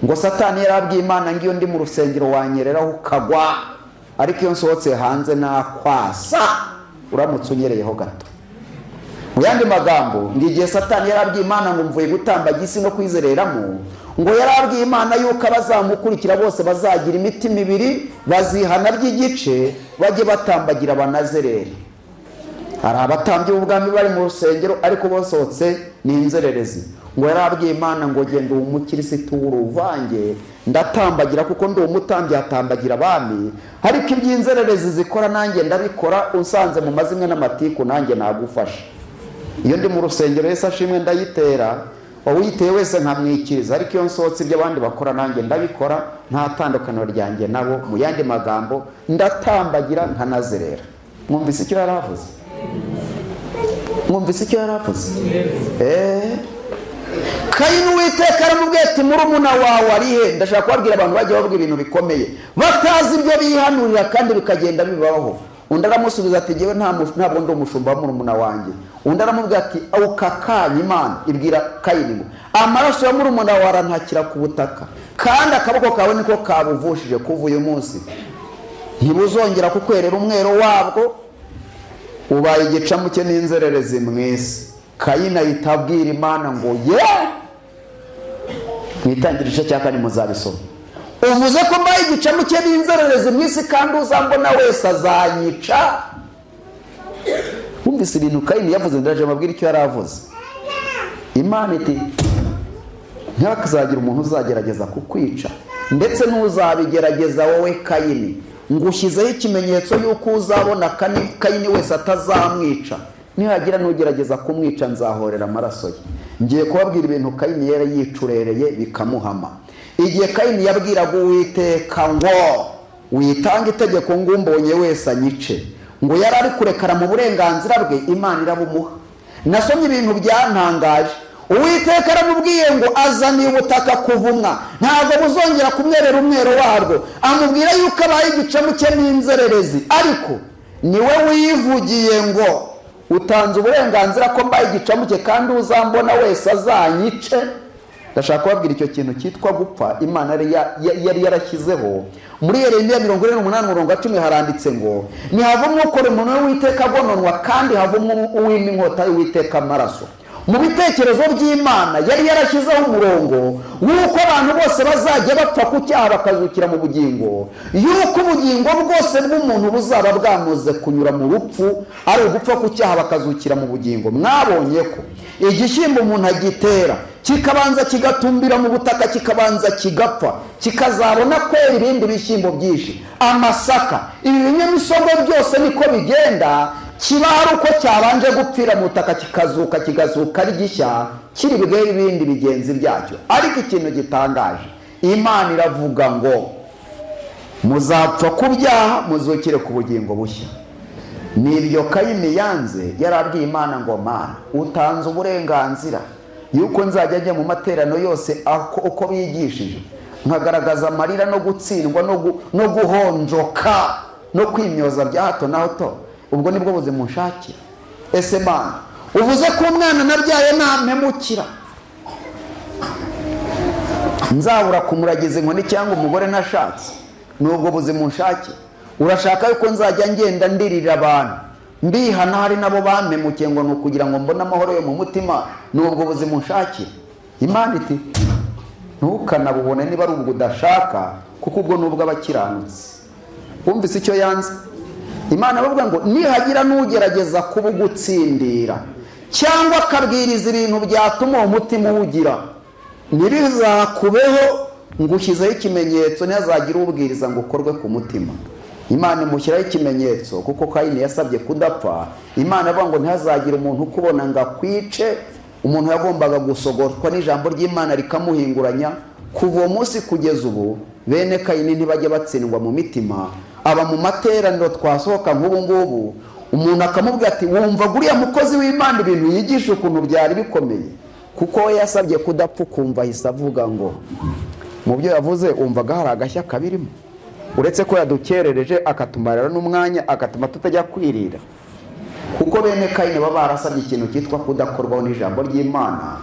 Ngo Satani yari abwiye Imana ngo: "Iyo ndi mu rusengero wanyereraho ukagwa, ariko iyo nsohotse hanze nakwasa uramutse unyereyeho gato." Mu yandi magambo, ngo igihe Satani yari abwiye Imana ngo: "Mvuye gutambagira isi no kwizereramo," ngo yari abwiye Imana yuko abazamukurikira bose bazagira imitima ibiri, bazihana by'igice, bajye batambagira banazerere. Hari abatambyi b'ubwami bari mu rusengero, ariko basohotse ni inzererezi. Ngo yari abwiye Imana ngo: "Genda uwo umukirisitu w'uruvange, ndatambagira kuko ndi umutambyi, hatambagira abami, ariko iby'inzererezi zikora nanjye ndabikora. Usanze mu mazimwe n'amatiku nanjye nagufasha. Iyo ndi mu rusengero, Yesu ashimwe, ndayitera, uwuyiteye wese nkamwikiriza, ariko iyo nsohotse ibyo abandi bakora nanjye ndabikora, nta tandukaniro ryanjye nabo. Mu yandi magambo, ndatambagira nkanazerera." Mwumvise icyo yari avuze? Mwumvise icyo yari avuze? Kayini, Uwiteka aramubwiye ati: "Murumuna wawe ari he?" Ndashaka kubabwira, abantu bagiye bavuga ibintu bikomeye batazi ibyo bihanurira, kandi bikagenda bibaho. Undi aramusubiza ati: "Ngewe ntabwo ndi umushumba wa murumuna wanjye." Undi aramubwira ati: "Ukakanya." Imana ibwira Kayini ngo: "Amaraso ya murumuna wawe arantakira ku butaka, kandi akaboko kawe niko kabuvushije. Kuva uyu munsi ntibuzongera kukwerera umwero wabwo, ubaye igicamuke n'inzererezi mu isi." Kayini ahita abwira Imana ngo: "Ye, mwitangira igice cya kane muzabisoma, uvuze ko mbaye igicamuke n'inzererezi mu isi, kandi uzambona wese azanyica." Wumvise ibintu Kayini yavuze? Ndaje mbabwire icyo yari avuze. Imana iti: "Ntihakazagira umuntu uzagerageza kukwica, ndetse n'uzabigerageza, wowe Kayini ngushyizeho ikimenyetso y'uko uzabona Kayini wese atazamwica. Nihagira n'ugerageza kumwica, nzahorera amaraso ye." Ngiye kubabwira ibintu Kayini yari yicurereye bikamuhama. Igihe Kayini yabwiraga Uwiteka ngo: "Witange itegeko ngo umbonye wese anyice," ngo yari ari kurekara mu burenganzira bwe, Imana irabumuha. Nasomye ibintu byantangaje. Uwiteka aramubwiye ngo azaniye ubutaka kuvumwa, ntabwo buzongera kumwerera umwero warwo. Amubwira yuko abaye igicamuke n'inzererezi, ariko niwe wivugiye ngo: "Utanze uburenganzira ko mbaye igicamuke kandi uzambona wese azanyice." Ndashaka kubabwira icyo kintu cyitwa gupfa Imana yari yarashyizeho. Muri Yeremiya 48 umurongo wa 10 haranditse ngo: "Ntihavumwe ukora umuntu w'Uwiteka agononwa, kandi havumwe uwima inkota y'Uwiteka amaraso." Mu bitekerezo by'Imana yari yarashyizeho umurongo w'uko abantu bose bazajya bapfa ku cyaha bakazukira mu bugingo, y'uko ubugingo bwose bw'umuntu buzaba bwamaze kunyura mu rupfu, ari ugupfa ku cyaha bakazukira mu bugingo. Mwabonye ko igishyimbo umuntu agitera kikabanza kigatumbira mu butaka, kikabanza kigapfa, kikazabona kwera ibindi bishyimbo byinshi. Amasaka, ibi binyamisogwe byose niko bigenda, kiba hari uko cyabanje gupfira mu butaka, kikazuka, kigazuka ari gishya, kiri bwere ibindi bigenzi byacyo. Ariko ikintu gitangaje, Imana iravuga ngo: "Muzapfa ku byaha, muzukire ku bugingo bushya." Nibyo Kayini yanze. Yarabwiye Imana ngo: "Mana, utanze uburenganzira yuko nzajya njya mu materaniro yose uko bigishije, nkagaragaza amarira no gutsindwa no guhonjoka no kwimyoza bya hato na hato. Ubwo nibwo buzima unshakira? Ese Mana, uvuze ko umwana nabyaye nampemukira nzabura kumuragiza inkoni, cyangwa umugore nashatse?" Nubwo buzima unshake? Urashaka yuko nzajya ngenda ndirira abantu, mbihana, hari nabo bampemukiye, ngo ni ukugira ngo mbone amahoro yo mu mutima? Nubwo buzima unshakira? Imana iti: "Ntukanabubone niba ari ubwo udashaka, kuko ubwo ni ubw'abakiranutsi." Wumvise icyo yanze Imana? Bavuga ngo nihagira n'ugerageza kubugutsindira cyangwa akabwiriza ibintu byatuma uwo mutima uwugira, ntibizakubeho. Ngo ushyizeho ikimenyetso, ntihazagire ubwiriza ngo ukorwe ku mutima. Imana imushyiraho ikimenyetso kuko Kayini yasabye kudapfa. Imana avuga ngo ntihazagire umuntu ukubona ngo akwice. Umuntu yagombaga gusogotwa n'ijambo ry'Imana rikamuhinguranya. Kuva uwo munsi kugeza ubu, bene Kayini ntibajya batsindwa mu mitima. Aba mu materaniro, twasohoka nk'ubu ngubu, umuntu akamubwira ati: "Wumva uriya mukozi w'Imana ibintu yigisha ukuntu byari bikomeye?" Kuko we yasabye kudapfa. Ukumva ahise avuga ngo mu byo yavuze wumvaga hari agashya kabirimo, uretse ko yadukerereje, akatumarira n'umwanya, agatuma tutajya kwirira. Kuko bene Kayini baba barasabye ikintu cyitwa kudakorwaho n'ijambo ry'Imana.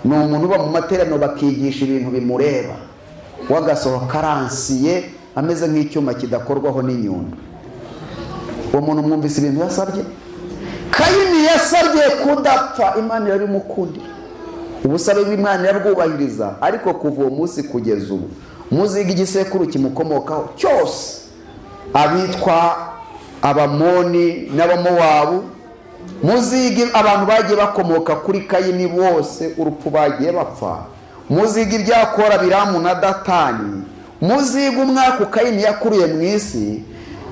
Ni umuntu uba mu materaniro, bakigisha ibintu bimureba, wagasohoka aransiye, ameze nk'icyuma kidakorwaho n'inyundo. Uwo muntu mwumvise ibintu yasabye? Kayini yasabye kudapfa, Imana irabimukundira, ubusabe bw'Imana irabwubahiriza. Ariko kuva uwo munsi kugeza ubu, muziga igisekuru kimukomokaho cyose, abitwa Abamoni n'Abamowabu, muziga abantu bagiye bakomoka kuri Kayini bose, urupfu bagiye bapfa. Muziga ibyakora Biramu na Datani. Muziga umwaka Kayini yakuriye mu isi.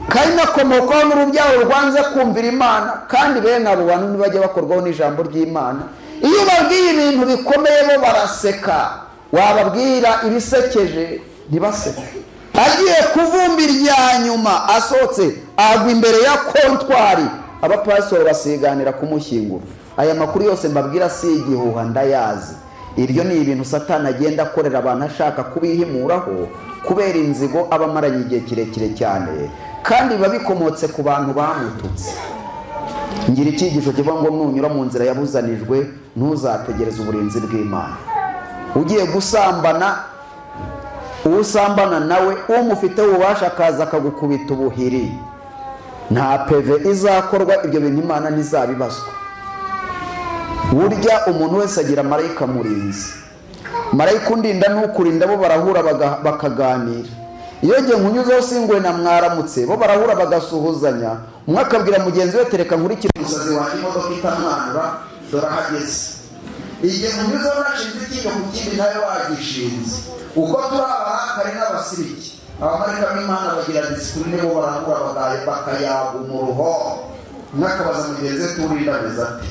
Kayini akomokaho n'urubyaro rwanze kumvira Imana, kandi bene abo bantu ntibajya bakorwaho n'ijambo ry'Imana. Iyo ubabwiye ibintu bikomeye bo baraseka, wababwira ibisekeje ntibaseke. Agiye kuvumba irya nyuma, asohotse agwa imbere ya kontwari, abapasitoro basiganira kumushyingura. Aya makuru yose mbabwira si igihuha, ndayazi. Ibyo ni ibintu Satani agenda akorera abantu, ashaka kubihimuraho kubera inzigo aba amaranye igihe kirekire cyane, kandi biba bikomotse ku bantu bamututse. Ngira icyigisho kivuga ngo nunyura mu nzira yabuzanijwe, ntuzategereze uburinzi bw'Imana. Ugiye gusambana, uwo usambana nawe umufiteho ububasha akaza akagukubita ubuhiri, nta PV izakorwa, ibyo bintu Imana ntizabibazwa. Burya umuntu wese agira marayika murinzi. Marayika undinda n'ukurinda bo barahura bakaganira. Iyo ngiye nkunyuzeho singuwe na mwaramutse, bo barahura bagasuhuzanya, umwe akabwira mugenzi we: "Tereka nkurikire umusazi wanjye, imodoka itamwanura, dore ahageze." Igihe nkunyuzeho nashinze icyinyo ku kindi, nawe wagishinze, uko turi abarakari n'abasiriki, abamarayika b'Imana bagira discipline. Bo barahura bakayaga umuruho, umwe akabaza mugenzi we: "Turinda ameze ate?"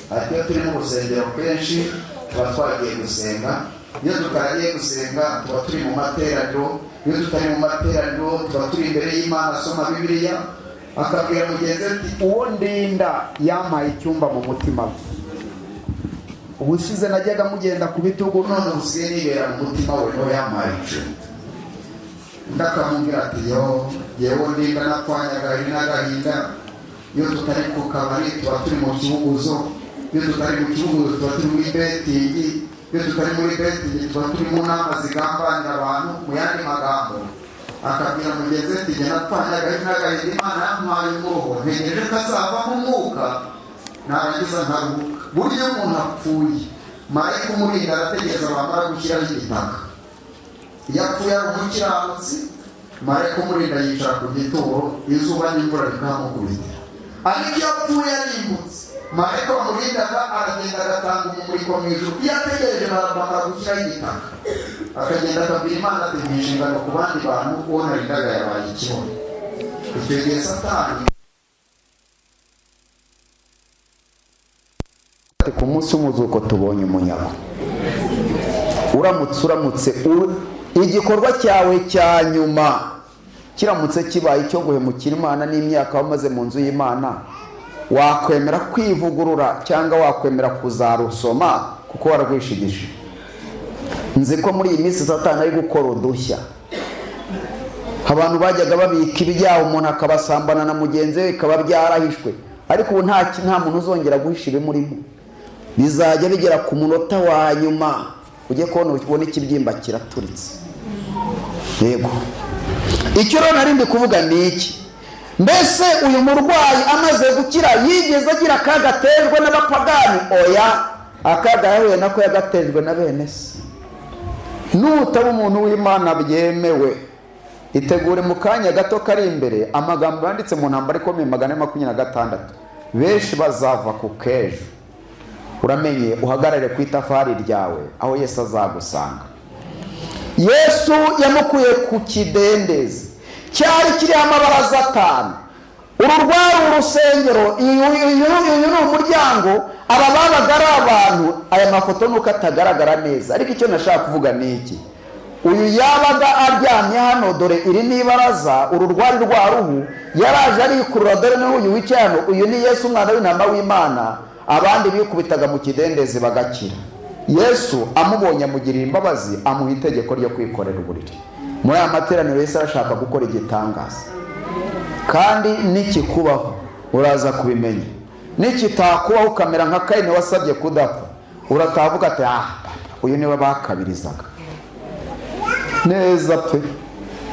Ariko iyo turi mu rusengero kenshi tuba twagiye gusenga, iyo tutaragiye gusenga tuba turi mu materaniro, iyo tutari mu materaniro tuba turi imbere y'Imana, asoma Bibiliya. Akabwira mugenzi we ati: "Uwo ndinda yampaye icyumba mu mutima we. Ubushize najyaga mugenda ku bitugu, none usigaye nibera mu mutima we, niho yampaye icumbi." Undi akamubwira ati: "Yo, yewe ndinda napfanye agahinda n'agahinda. Iyo tutari ku kabari tuba turi mu kibuguzo, iyo tutari mu kibuguzo tuba turi muri betting, iyo tutari muri betting tuba turi mu nama zigambanira abantu." Mu yandi magambo, akabwira mugenzi we ati: "Jye napfanye agahinda n'agahinda, Imana yampaye umuruho, ntegereje ko azavamo umwuka, narangiza nkaruhuka." Burya iyo umuntu apfuye, marayika umurinda arategereza bamara gushyiraho igitaka. Iyo apfuye ari umukiranutsi, marayika umurinda yicara ku gituro, izuba n'imvura bikamukubita. Ariko iyo apfuye arimbutse, marayika wamurindaga aragenda agatanga umumuriko mu ijuru. Iyo ategereje bamara gushyiraho igitaka, akagenda akabwira Imana ati: "Inshingano ku bandi bantu, uwo narindaga yabaye ikibono." Icyo gihe Satani ku munsi w'umuzuko tubonye umunyago. Uramutse igikorwa cyawe cya nyuma kiramutse kibaye icyo guhemukira Imana n'imyaka wamaze mu nzu y'Imana, wakwemera kwivugurura cyangwa wakwemera kuzarusoma kuko wararwishigije? Nzi ko muri iyi minsi Satani ari gukora udushya. Abantu bajyaga babika ibyaha, umuntu akabasambana na mugenzi we bikaba byarahishwe, ariko ubu nta muntu uzongera guhisha ibimurimo. Bizajya bigera ku munota wa nyuma, ujye kubona ubone ikibyimba kiraturitse. Yego. Icyo rero nari ndi kuvuga ni iki? Mbese uyu murwayi amaze gukira yigeze agira akaga atejwe n'abapagani? Oya, akaga yahuye nako yagatejwe na bene se. Nutaba umuntu w'Imana byemewe, itegure mu kanya gato kari imbere amagambo yanditse mu Ntambara Ikomeye 426: benshi bazava ku kejo. Uramenye uhagarare ku itafari ryawe aho Yesu azagusanga. Yesu yamukuye ku kidendezi cyari kiriho amabaraza atanu. Uru rwari urusengero, uyu ni umuryango, aba babaga ari abantu. Aya mafoto nuko atagaragara neza, ariko icyo nashaka kuvuga ni iki: uyu yabaga aryamye hano, dore iri ni ibaraza, uru rwari rwa ruhu, yaraje arikurura. Dore n'uyu wicaye hano, uyu ni Yesu, umwana w'intama w'Imana. Abandi bikubitaga mu kidendezi bagakira. Yesu amubonye amugirira imbabazi, amuha itegeko ryo kwikorera uburiri. Muri aya materaniro Yesu arashaka gukora igitangaza, kandi nikikubaho uraza kubimenya. Nikitakubaho ukamera nka Kayini wasabye kudapfa, uratavuga ati: "Ah, uyu niwe bakabirizaga neza pe."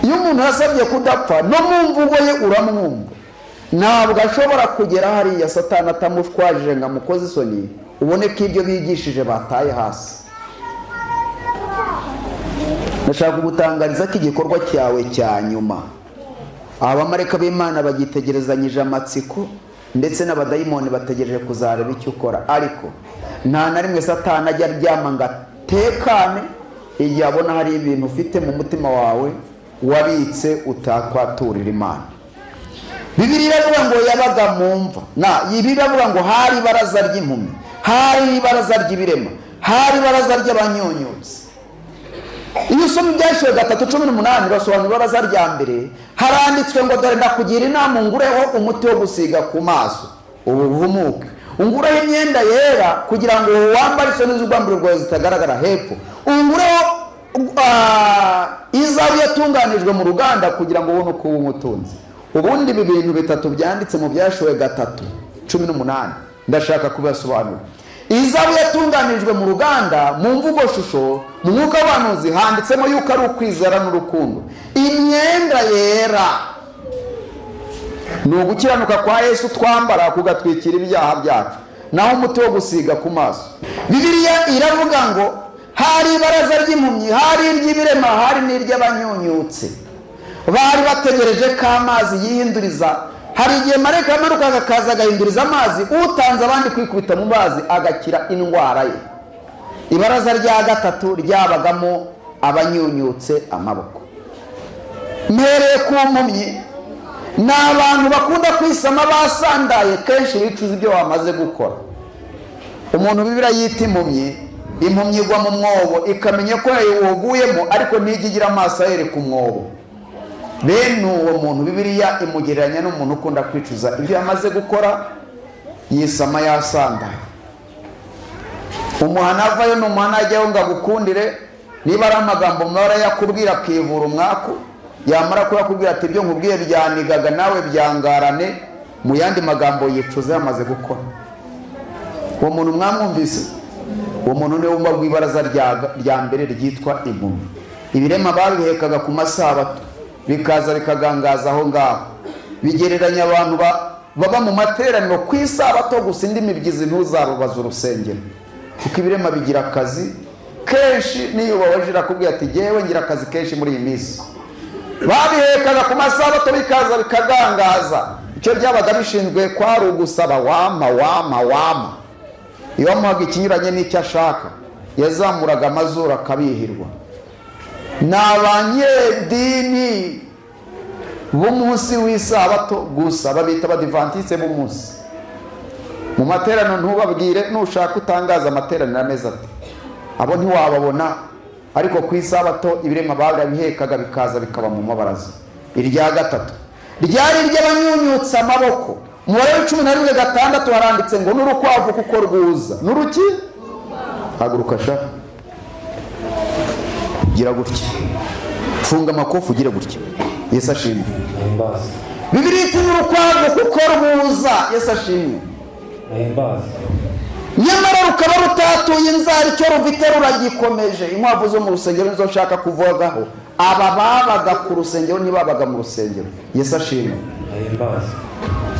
Iyo umuntu yasabye kudapfa, no mu mvugo ye uramwumva. Ntabwo ashobora kugera hariya Satani atamushwajije ngo amukoze isoni, ubone ko ibyo bigishije bataye hasi. Ndashaka kugutangariza ko igikorwa cyawe cya nyuma abamarayika b'Imana bagitegerezanyije amatsiko, ndetse n'abadayimoni bategereje kuzareba icyo ukora. Ariko nta na rimwe Satani ajya aryama ngo atekane igihe abona hari ibintu ufite mu mutima wawe wabitse utakwaturira Imana. Bibiliya iravuga ngo yabaga mu mva na Bibiliya iravuga ngo hari ibaraza ry'impumyi, hari ibaraza ry'ibirema, hari ibaraza ry'abanyunyutse. Iyo usoma Ibyahishuwe 3:18, urasobanura ibaraza rya mbere. Haranditswe ngo: "Dore ndakugira inama, ungureho umuti wo gusiga ku maso ubu buhumuke, ungureho imyenda yera kugira ngo wambare, isoni z'ubwambure bwawe zitagaragara hepfo, ungureho izahabu yatunganijwe mu ruganda kugira ngo ubone uko uba umutunzi." Ubundi ibi bintu bitatu byanditse mu Byahishuwe 3:18 ndashaka kubibasobanura. Izahabu yatunganijwe mu ruganda, mu mvugo shusho, mu mwuka w'abahanuzi handitsemo yuko ari ukwizera n'urukundo. Imyenda yera ni ugukiranuka kwa Yesu twambara kugatwikira ibyaha byacu. Naho umuti wo gusiga ku maso, Bibiliya iravuga ngo hari ibaraza ry'impumyi, hari iry'ibirema, hari n'iry'abanyunyutse. Bari bategereje ko amazi yihinduriza. Hari igihe marayika yamanukaga akaza agahinduriza amazi, utanze abandi kwikubita mu mazi agakira indwara ye. Ibaraza rya gatatu ryabagamo abanyunyutse amaboko. Mpereye ku mpumyi: ni abantu bakunda kwisama basandaye, kenshi bicuza ibyo bamaze gukora. Umuntu Bibiliya yita impumyi, impumyi igwa mu mwobo ikamenya ko yawuguyemo, ariko ntijya igira amaso ayereka umwobo. Bene uwo muntu Bibiliya imugereranya n'umuntu ukunda kwicuza ibyo yamaze gukora, yisama yasandaye. Umuhana avayo ni umuhana ajyaho ngo agukundire. Niba ari amagambo mabara yakubwira, akivura umwaku, yamara kuyakubwira ati: "Ibyo nkubwiye byanigaga, nawe byangarane." Mu yandi magambo, yicuza yamaze gukora. Uwo muntu mwamwumvise? Uwo muntu niwe wumva rw'ibaraza rya mbere ryitwa impumyi. Ibirema babihekaga ku masabato, bikaza bikagangaza aho ngaho. Bigereranya abantu baba mu materaniro ku isabato gusa, indi mibyizi ntuzababaze urusengero, kuko ibirema bigira akazi kenshi. Niyo ubabaje irakubwira ati: "Jyewe ngira akazi kenshi muri iyi minsi." Babihekaga ku masabato bikaza bikagangaza. Icyo byabaga bishinzwe kwari ugusaba: "Wama, wama, wama." Iyo wamuhaga ikinyuranye n'icyo ashaka, yazamuraga amazuru akabihirwa. Ni abanyedini b'umunsi w'isabato gusa, babita abadivantiste b'umunsi. Mu materaniro ntubabwire, nushaka utangaza amateraniro ameze ati, abo ntiwababona. Ariko ku isabato ibirema barabihekaga bikaza bikaba mu mabaraza. Irya gatatu ryari iry'abanyunyutse amaboko. Umubare wa 11:6 haranditse ngo: "N'urukwavu kuko rwuza n'uruki." Haguruka sha, gira gutya, funga amakofi ugire gutya. Yesu ashimwe. Bibiliya iti: "N'urukwavu kuko rwuza." Yesu ashimwe. Nyamara rukaba rutatuye inzara. Nyamara icyo rufite ruragikomeje. Inkwavu zo mu rusengero nizo nshaka kuvugaho. Aba babaga ku rusengero, ntibabaga mu rusengero. Yesu ashimwe.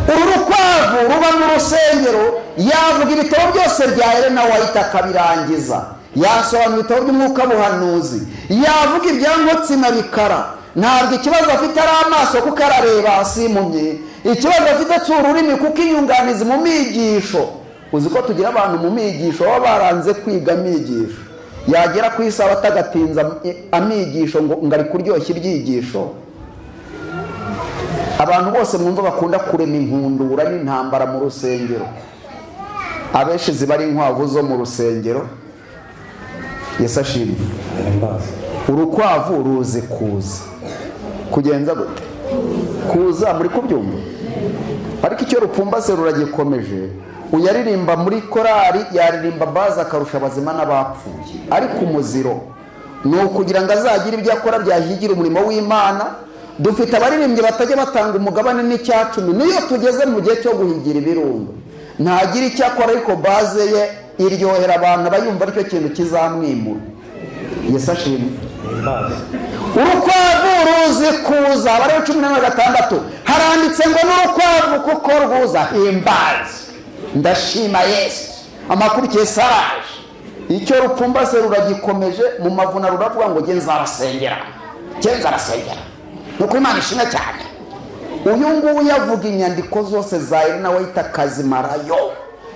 Uru rukwavu ruba mu rusengero, yavuga ibitabo byose bya Elena White akabirangiza, yasobanura ibitabo by'umwuka buhanuzi, yavuga ibya Nkotsi na Bikara. Ntabwo ikibazo afite ari amaso, kuko arareba, si impumyi. Ikibazo afite si ururimi, kuko inyunganizi mu migisho. Uzi ko tugira abantu mu migisho baba baranze kwiga amigisho, yagera ku isabato agatinza amigisho ngo ari kuryoshya ibyigisho. Abantu bose mwumva bakunda kurema inkundura n'intambara mu rusengero, abenshi ziba ari inkwavu zo mu rusengero. Yesu ashimwe. Urukwavu ruzi kuza. Kugenza gute? Kuza. Muri kubyumva? Ariko icyo rupfumbase ruragikomeje. Uyaririmba muri korari, yaririmba baza akarusha abazima n'abapfuye, ariko umuziro ni ukugira ngo azagire ibyo akora byahigira umurimo w'Imana. Dufite abaririmbyi batajya batanga umugabane n'icyacumi. Niyo tugeze mu gihe cyo guhigira ibirundo, ntagira icyo akora, ariko baze ye iryohera abantu, abayumva aricyo kintu kizamwimura. Yesu ashimwe. Urukwavu ruzi kuza. Abalewi 16:6 haranditse ngo: "N'urukwavu kuko rwuza." Himbazi, ndashima Yesu, amakuru saraje. Icyo rupfumbase ruragikomeje. Mu mavuna ruravuga ngo: "Nge nzarasengera, nge nzarasengera." Ni uko Imana ishimwe cyane. Uyu nguyu avuga inyandiko zose za Elena White akazimarayo.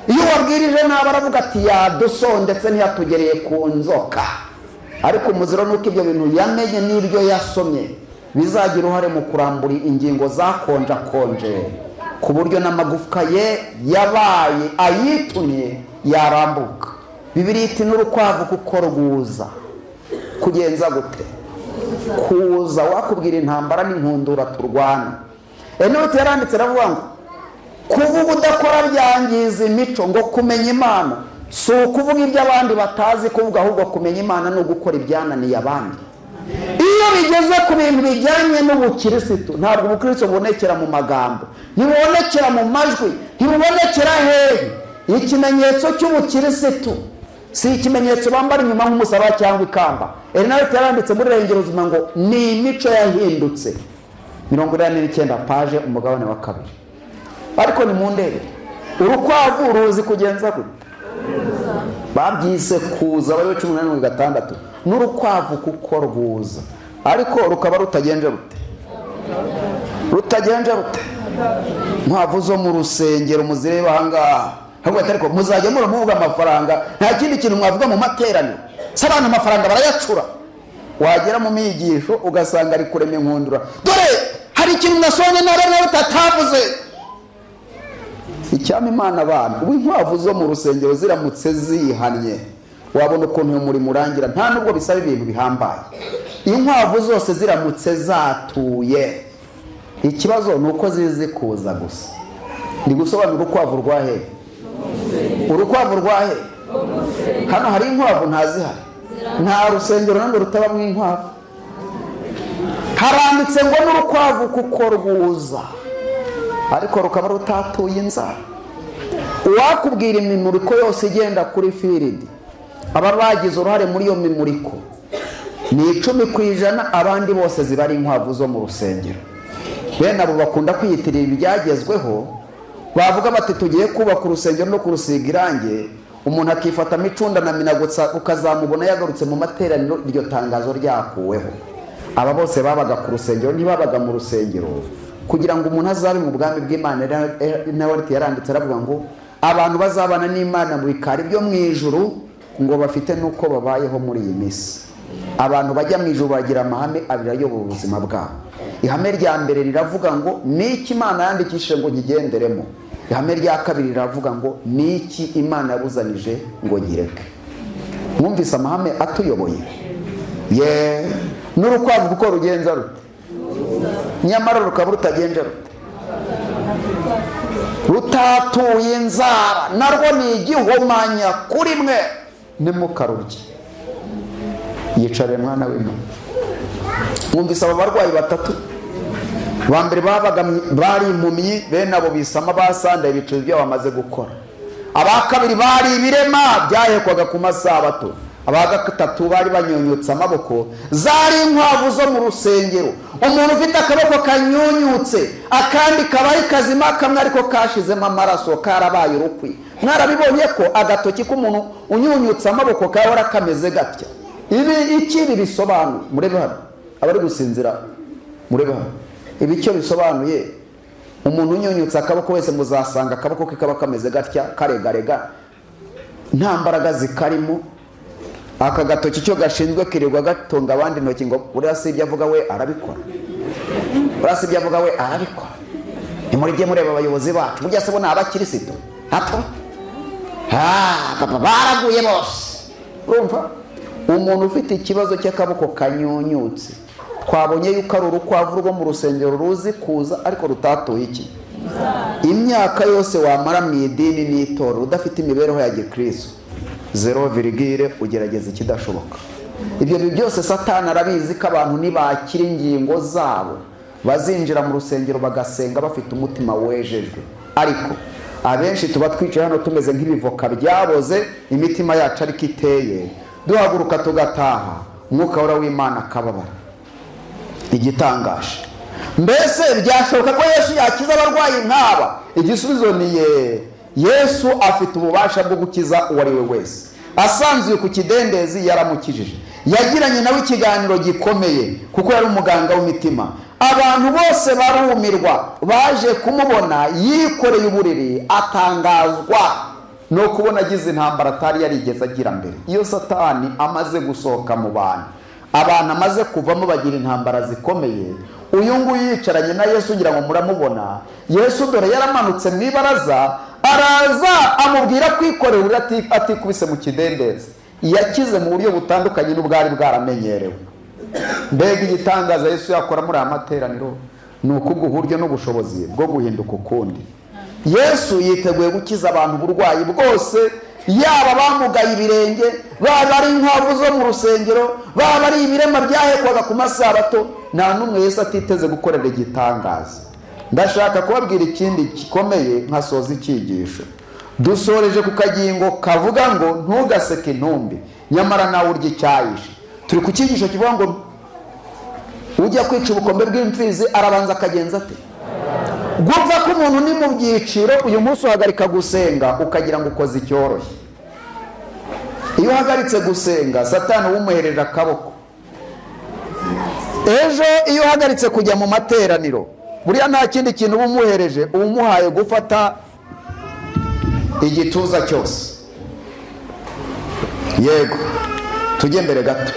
Iyo wabwirije nabi aravuga ati: "Yadusondetse, ntiyatugereye ku nzoka." Ariko umuziro ni uko ibyo bintu yamenye n'ibyo yasomye bizagira uruhare mu kurambura ingingo zakonjakonje, ku buryo n'amagufwa ye yabaye ayitumye yarambuka. Bibiliya iti: "N'urukwavu kuko rwuza." Kugenza gute? Kuza. Wakubwira intambara n'inkundura turwana. Enoti yaranditse aravuga ngo: "Kuvuga udakora byangiza imico." Ngo kumenya Imana si ukuvuga ibyo abandi batazi kuvuga, ahubwo kumenya Imana ni ugukora ibyananiye abandi. Iyo bigeze ku bintu bijyanye n'ubukirisitu, ntabwo ubukirisitu bubonekera mu magambo, ntibubonekera mu majwi, ntibubonekera hehe. Ikimenyetso cy'ubukirisitu si ikimenyetso bambara inyuma nk'umusaraba cyangwa ikamba. Elena yaranditse muri Rengero Ubuzima ngo ni imico yahindutse, 89 page, umugabane wa kabiri. Ariko ni mu ndebe, urukwavu ruzi kugenza gute? Babyise kuza. Bariho 18:6: "N'urukwavu kuko rwuza, ariko rukaba rutagenje rute? Rutagenje rute?" Inkwavu zo mu rusengero muzireba ahangaha. Ahubwo ati: "Ariko muzajya muramuvuga amafaranga, nta kindi kintu mwavuga mu materaniro?" Se abantu amafaranga barayacura, wagera mu migisho ugasanga ari kurema inkundura: "Dore hari ikintu mwasonye nabi nawe utatavuze." Icyama Imana abantu, ubu inkwavu zo mu rusengero ziramutse zihannye, wabona ukuntu uyu murimo urangira. Nta nubwo bisaba ibintu bihambaye. Inkwavu zose ziramutse zatuye, ikibazo ni uko zizi kuza gusa. Ndi gusobanura urukwavu rwa he? Urukwavu rwa he? Hano hari inkwavu? Ntazihari. Nta rusengero ntabwo rutabamo inkwavu. Haranditse ngo: "N'urukwavu kuko rwuza, ariko rukaba rutatuye inzara." Uwakubwira imimuriko yose igenda kuri field, aba bagize uruhare muri iyo mimuriko ni 10%. Abandi bose ziba ari inkwavu zo mu rusengero. Bene abo bakunda kwiyitirira ibyagezweho, bavuga bati: "Tugiye kubaka urusengero no kurusiga irangi," umuntu akifatamo icunda na minagutsa, ukazamubona yagarutse mu materaniro iryo tangazo ryakuweho. Aba bose babaga ku rusengero, ntibabaga mu rusengero. Kugira ngo umuntu azabe mu bwami bw'Imana, nawe yaranditse aravuga ngo abantu bazabana n'Imana mu bikari byo mu ijuru ngo bafite n'uko babayeho muri iyi minsi. Abantu bajya mu ijuru bagira amahame abiri ayobora ubuzima bwabo. Ihame rya mbere riravuga ngo: "Ni iki Imana yandikishije ngo nkigenderemo?" Ihame rya kabiri riravuga ngo: "Ni iki Imana yabuzanije ngo nkireke?" Mwumvise amahame atuyoboye ye? N'urukwavu kuko rugenza rute? Nyamara rukaba rutagenje rute? Rutatuye inzara. Narwo ni igihomanya kuri mwe, ntimukarurye. Yicarire, mwana w'Imana. Mwumvise aba barwayi batatu ba mbere babaga bari impumyi. Bene abo bisama basandaye, ibicu ibyo bamaze gukora. Aba kabiri bari ibirema byahekwaga ku masabato. Aba gatatu bari banyunyutse amaboko, zari inkwavu zo mu rusengero. Umuntu ufite akaboko kanyunyutse, akandi kaba ari kazima, kamwe ariko kashizemo amaraso, karabaye urukwi. Mwarabibonye ko agatoki k'umuntu unyunyutse amaboko gahora kameze gatya. Ibi iki ibi bisobanuye? Murebe hano abari gusinzira, murebe hano ibi icyo bisobanuye. Umuntu unyunyutse akaboko wese muzasanga akaboko ke kaba kameze gatya, karegarega, nta mbaraga zikarimo. Aka gatoki icyo gashinzwe kirirwa gatunga abandi intoki ngo buriya si ibyo avuga we arabikora, buriya si ibyo avuga we arabikora. Nimurige mureba abayobozi bacu, burya se bo ni abakirisitu hato? Papa baraguye bose. Urumva umuntu ufite ikibazo cy'akaboko kanyunyutse, twabonye yuko ari urukwavu rwo mu rusengero ruzi kuza ariko rutatuye iki. Imyaka yose wamara mu idini n'itorero udafite imibereho ya gikristo, zéro virgule, ugerageza ikidashoboka. Ibyo byose Satani arabizi ko abantu nibakira ingingo zabo bazinjira mu rusengero bagasenga bafite umutima wejejwe. Ariko abenshi tuba twicaye hano tumeze nk'ibivoka byaboze, imitima yacu ariko iteye. Duhaguruka tugataha, Umwuka Wera w'Imana akababara. Igitangaje, mbese byashoboka ko Yesu yakiza abarwayi nk'aba? Igisubizo ni ye. Yesu afite ububasha bwo gukiza uwo ari we wese. Asanzuye ku kidendezi yaramukijije. Yagiranye nawe ikiganiro gikomeye kuko yari umuganga w'imitima. Abantu bose barumirwa baje kumubona yikoreye uburiri, atangazwa no kubona agize intambara atari yarigeze agira mbere. Iyo Satani amaze gusohoka mu bantu, abantu amaze kuvamo bagira intambara zikomeye. Uyu nguyu yicaranye na Yesu, ngira ngo muramubona. Yesu dore yaramanutse mu ibaraza, araza amubwira kwikorera uburiri atikubise mu kidendezi. Yakize mu buryo butandukanye n'ubwari bwaramenyerewe. Mbega igitangaza Yesu yakora muri aya materaniro! Ni ukubwo uburyo n'ubushobozi bwo guhinduka ukundi. Yesu yiteguye gukiza abantu uburwayi bwose, yaba bamugaye ibirenge, baba ari inkwavu zo mu rusengero, baba ari ibirema byahekwaga ku masabato. Nta n'umwe Yesu atiteze gukorera igitangaza. Ndashaka kubabwira ikindi gikomeye nkasoza icyigisho. Dusoreje ku kagingo kavuga ngo ntugaseke intumbi nyamara nawe urya icyayishe. Turi ku cyigisho kivuga ngo ujya kwica ubukombe bw'imfizi arabanza akagenza ate? Gupfa k'umuntu ni mu byiciro. Uyu munsi uhagarika gusenga ukagira ngo ukoze icyoroshye. Iyo uhagaritse gusenga, Satani wumuhereje akaboko. Ejo iyo uhagaritse kujya mu materaniro, buriya nta kindi kintu uba umuhereje, uba umuhaye gufata igituza cyose. Yego, tujye mbere gato.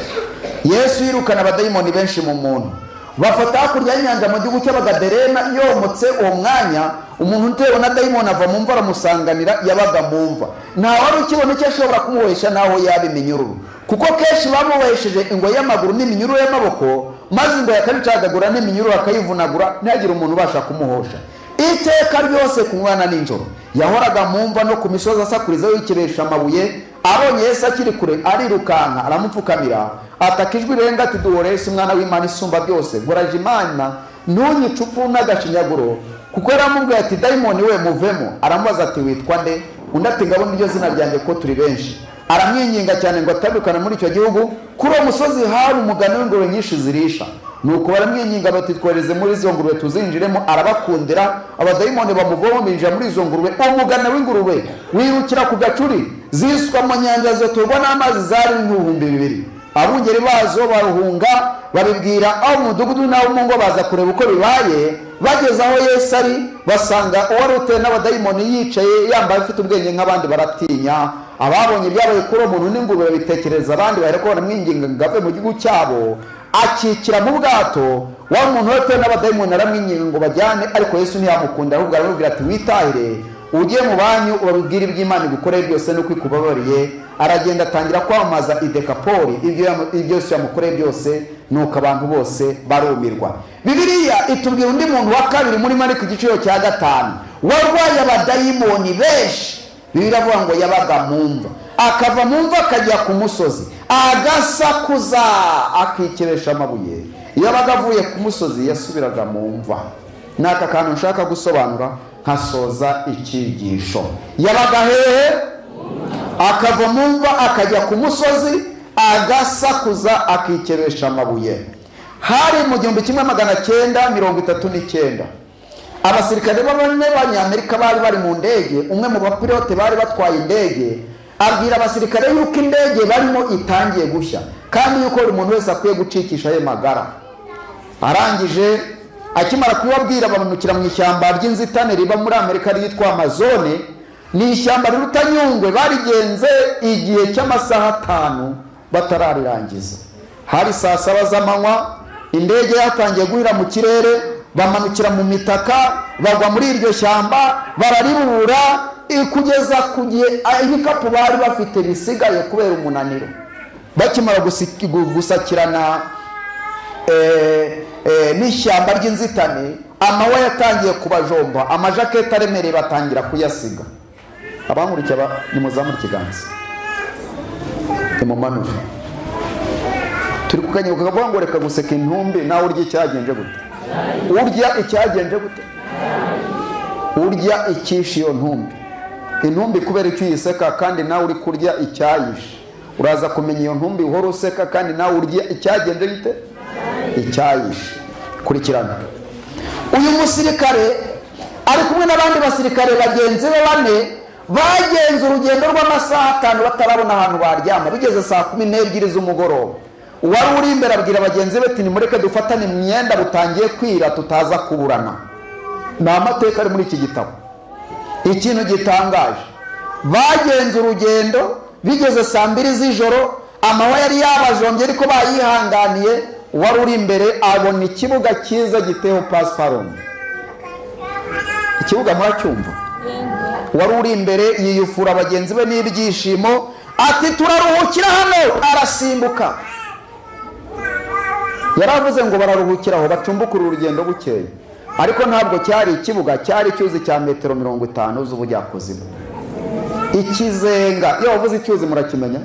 Yesu yirukana abadayimoni benshi mu muntu. Bafata hakurya y'inyanja mu gihugu cy'Abagaderena. Yomotse uwo mwanya, umuntu utewe na dayimoni ava mu mva aramusanganira. Yabaga mu mva, nta wari ukibona icyo ashobora kumubohesha n'aho yaba iminyururu, kuko kenshi bamubohesheje ingoyi y'amaguru n'iminyururu y'amaboko, maze ingoyi akabicagagura n'iminyururu akayivunagura, ntihagire umuntu ubasha kumuhosha. Iteka ryose ku mwana nijoro yahoraga mu mva no ku misozi asakuriza yikebesha amabuye. Abonye Yesu akiri kure, arirukanka aramupfukamira, ataka ijwi rirenga ati: "Duhore Yesu, Umwana w'Imana isumba byose, nkoraje Imana, ntunyice upfu n'agashinyaguro." Kuko yaramubwiye ati: "Dayimoni we, muvemo." Aramubaza ati: "Witwa nde?" Undi ati: "Ngabo niryo zina ryanjye, ko turi benshi." Aramwinginga cyane ngo atandukane muri icyo gihugu. Kuri uwo musozi hari umugani w'ingurube nyinshi zirisha. Nuko baramwinginga bati: "Twohereze muri izo ngurube tuzinjiremo." Arabakundira. Abadayimoni bamuvamo binjira muri izo ngurube. Umugana w'ingurube wirukira ku gacuri, ziswa mu nyanja, ziturwa n'amazi. Zari 2000. Abungeri bazo baruhunga, babibwira abo mu mudugudu n'abo mu ngo, baza kureba uko bibaye. Bageze aho Yesu ari, basanga uwari utewe n'abadayimoni yicaye, yambaye, afite ubwenge nk'abandi, baratinya. Ababonye ibyabaye kuri uwo muntu n'ingurube babitekereza abandi, bahereko baramwinginga ngo ave mu gihugu cyabo. Akikira mu bwato wa muntu we n'abadayimoni, aramwinginga ngo bajyane. Ariko Yesu ntiyamukunda, ahubwo aramubwira ati: "Witahire ujye mu banyu, ubabwire iby'Imana igukoreye byose n'uko ikubabariye." Aragenda atangira kwamamaza i Dekapoli ibyo Yesu yamukoreye byose, nuko abantu bose barumirwa. Bibiliya itubwira undi muntu wa kabiri muri Mariko igiciro cya 5, warwaye abadayimoni benshi. Bibiliya iravuga ngo yabaga mu mva, akava mu mva akajya ku musozi, agasakuza, akikebesha amabuye. Iyo abaga avuye ku musozi yasubiraga mu mva. Ni aka kantu nshaka gusobanura nkasoza icyigisho. Nkasoza icyigisho. Yabaga hehe? Akava mu mva akajya ku musozi, agasakuza, akikebesha amabuye. Hari mu 1939. Abasirikare bane b'Abanyamerika bari bari mu ndege. Umwe mu bapilote bari batwaye indege abwira abasirikare yuko indege barimo itangiye gushya, kandi yuko buri muntu wese akwiye gucikisha aye magara. Arangije, akimara kubabwira, bamanukira mu ishyamba ry'inzitane riba muri Amerika ryitwa Amazone. Ni ishyamba riruta Nyungwe. Barigenze igihe cy'amasaha 5 batararirangiza. Hari saa 7 z'amanywa, indege yatangiye guhira mu kirere. Bamanukira mu mitaka, bagwa muri iryo shyamba, bararibura kugeza ku gihe ibikapu bari bafite bisigaye kubera umunaniro. Bakimara gusakirana n'ishyamba ry'inzitane, amahwa yatangiye kubajomba, amajaketi aremereye batangira kuyasiga. Abankurikiye, nimuzamure ikiganza, nimumanure. Turi kukanyibuka kavuga ngo reka guseka intumbi, nawe urya icyagenje gute? Urya icyagenje gute? Urya icyishe iyo ntumbi. Intumbi kubera icyo uyiseka kandi nawe uri kurya icyayishe? Uraza kumenya iyo ntumbi uhora useka kandi nawe urya icyagenje gute? Icyayishe. Kurikirana. Uyu musirikare ari kumwe n'abandi basirikare bagenzi be bane. Bagenze urugendo rw'amasaha 5 batarabona ahantu baryama. Bigeze saa 12 z'umugoroba, uwari uri imbere abwira bagenzi be ati: "Nimureke dufatane imyenda, butangiye kwira, tutaza kuburana." Ni amateka ari muri iki gitabo. Ikintu gitangaje, bagenze urugendo, bigeze saa 2 z'ijoro, amahwa yari yabajombye ariko bayihanganiye. Uwari uri imbere abona ikibuga cyiza giteho pasiparumu. Ikibuga muracyumva? Wari uri imbere yiyufura bagenzi be n'ibyishimo ati: "Turaruhukira hano." Arasimbuka. Yaravuze ngo bararuhukira aho, bacumbukura urugendo bukeye. Ariko ntabwo cyari ikibuga, cyari icyuzi cya metero 50 z'ubujyakuzimu, ikizenga. Iyo wavuze icyuzi murakimenya.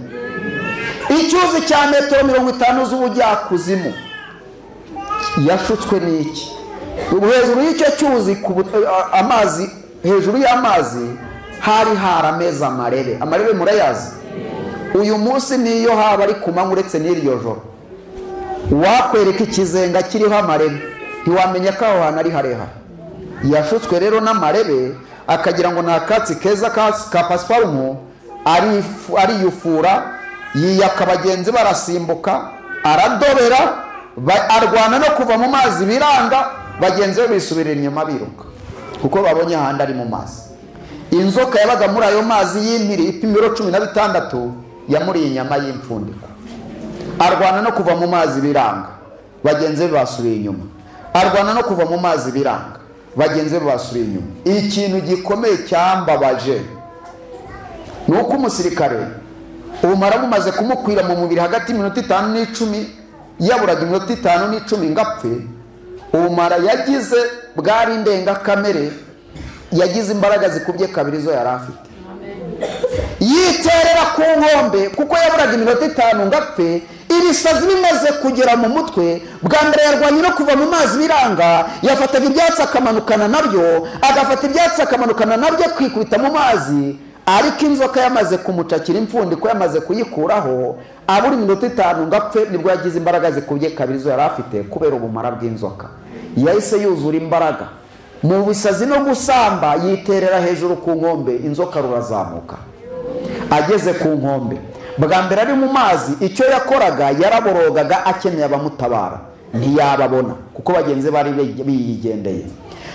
Icyuzi cya metero 50 z'ubujyakuzimu. Yashutswe n'iki? Ubu hejuru y'icyo cyuzi, amazi, hejuru y'amazi hari harameze amarebe. Amarebe murayazi? Uyu munsi niyo haba ari ku manywa, uretse n'iryo joro, wakwereka ikizenga kiriho amarebe, ntiwamenya ko aho hantu ari harehare. Yashutswe rero n'amarebe, akagira ngo ni akatsi keza ka pasiparumu. Ariyufura, yiyaka bagenzi, barasimbuka, aradobera, arwana no kuva mu mazi biranga. Bagenzi be bisubirira inyuma biruka kuko babonye ahandi ari mu mazi. Inzoka yabaga muri ayo mazi y'impiri ipima ibiro 16 yamuriye inyama y'impfundiko. Arwana no kuva mu mazi biranga, bagenzi be basubiye inyuma. Arwana no kuva mu mazi biranga, bagenzi be basubiye inyuma. Ikintu gikomeye cyambabaje ni uko umusirikare ubumara bumaze kumukwira mu mubiri hagati y'iminota 5 n'icumi, yaburaga iminota 5 n'icumi ngo apfe. Ubumara yagize bwari indengakamere. Yagize imbaraga zikubye kabiri zo yari afite, yiterera ku nkombe kuko yaburaga iminota 5 ngo apfe. Ibisazi bimaze kugera mu mutwe. Bwa mbere yarwanye no kuva mu mazi biranga. Yafataga ibyatsi akamanukana nabyo, agafata ibyatsi akamanukana nabyo, akikubita mu mazi. Ariko inzoka yamaze kumucakira, impfundiko yamaze kuyikuraho, abura iminota 5 ngo apfe. Nibwo yagize imbaraga zikubye kabiri zo yari afite kubera ubumara bw'inzoka. Yahise yuzura imbaraga mu bisazi no gusamba, yiterera hejuru ku nkombe. Inzoka rurazamuka. Ageze ku nkombe, bwa mbere ari mu mazi, icyo yakoraga yaraborogaga, akeneye abamutabara, ntiyababona kuko bagenzi bari biyigendeye.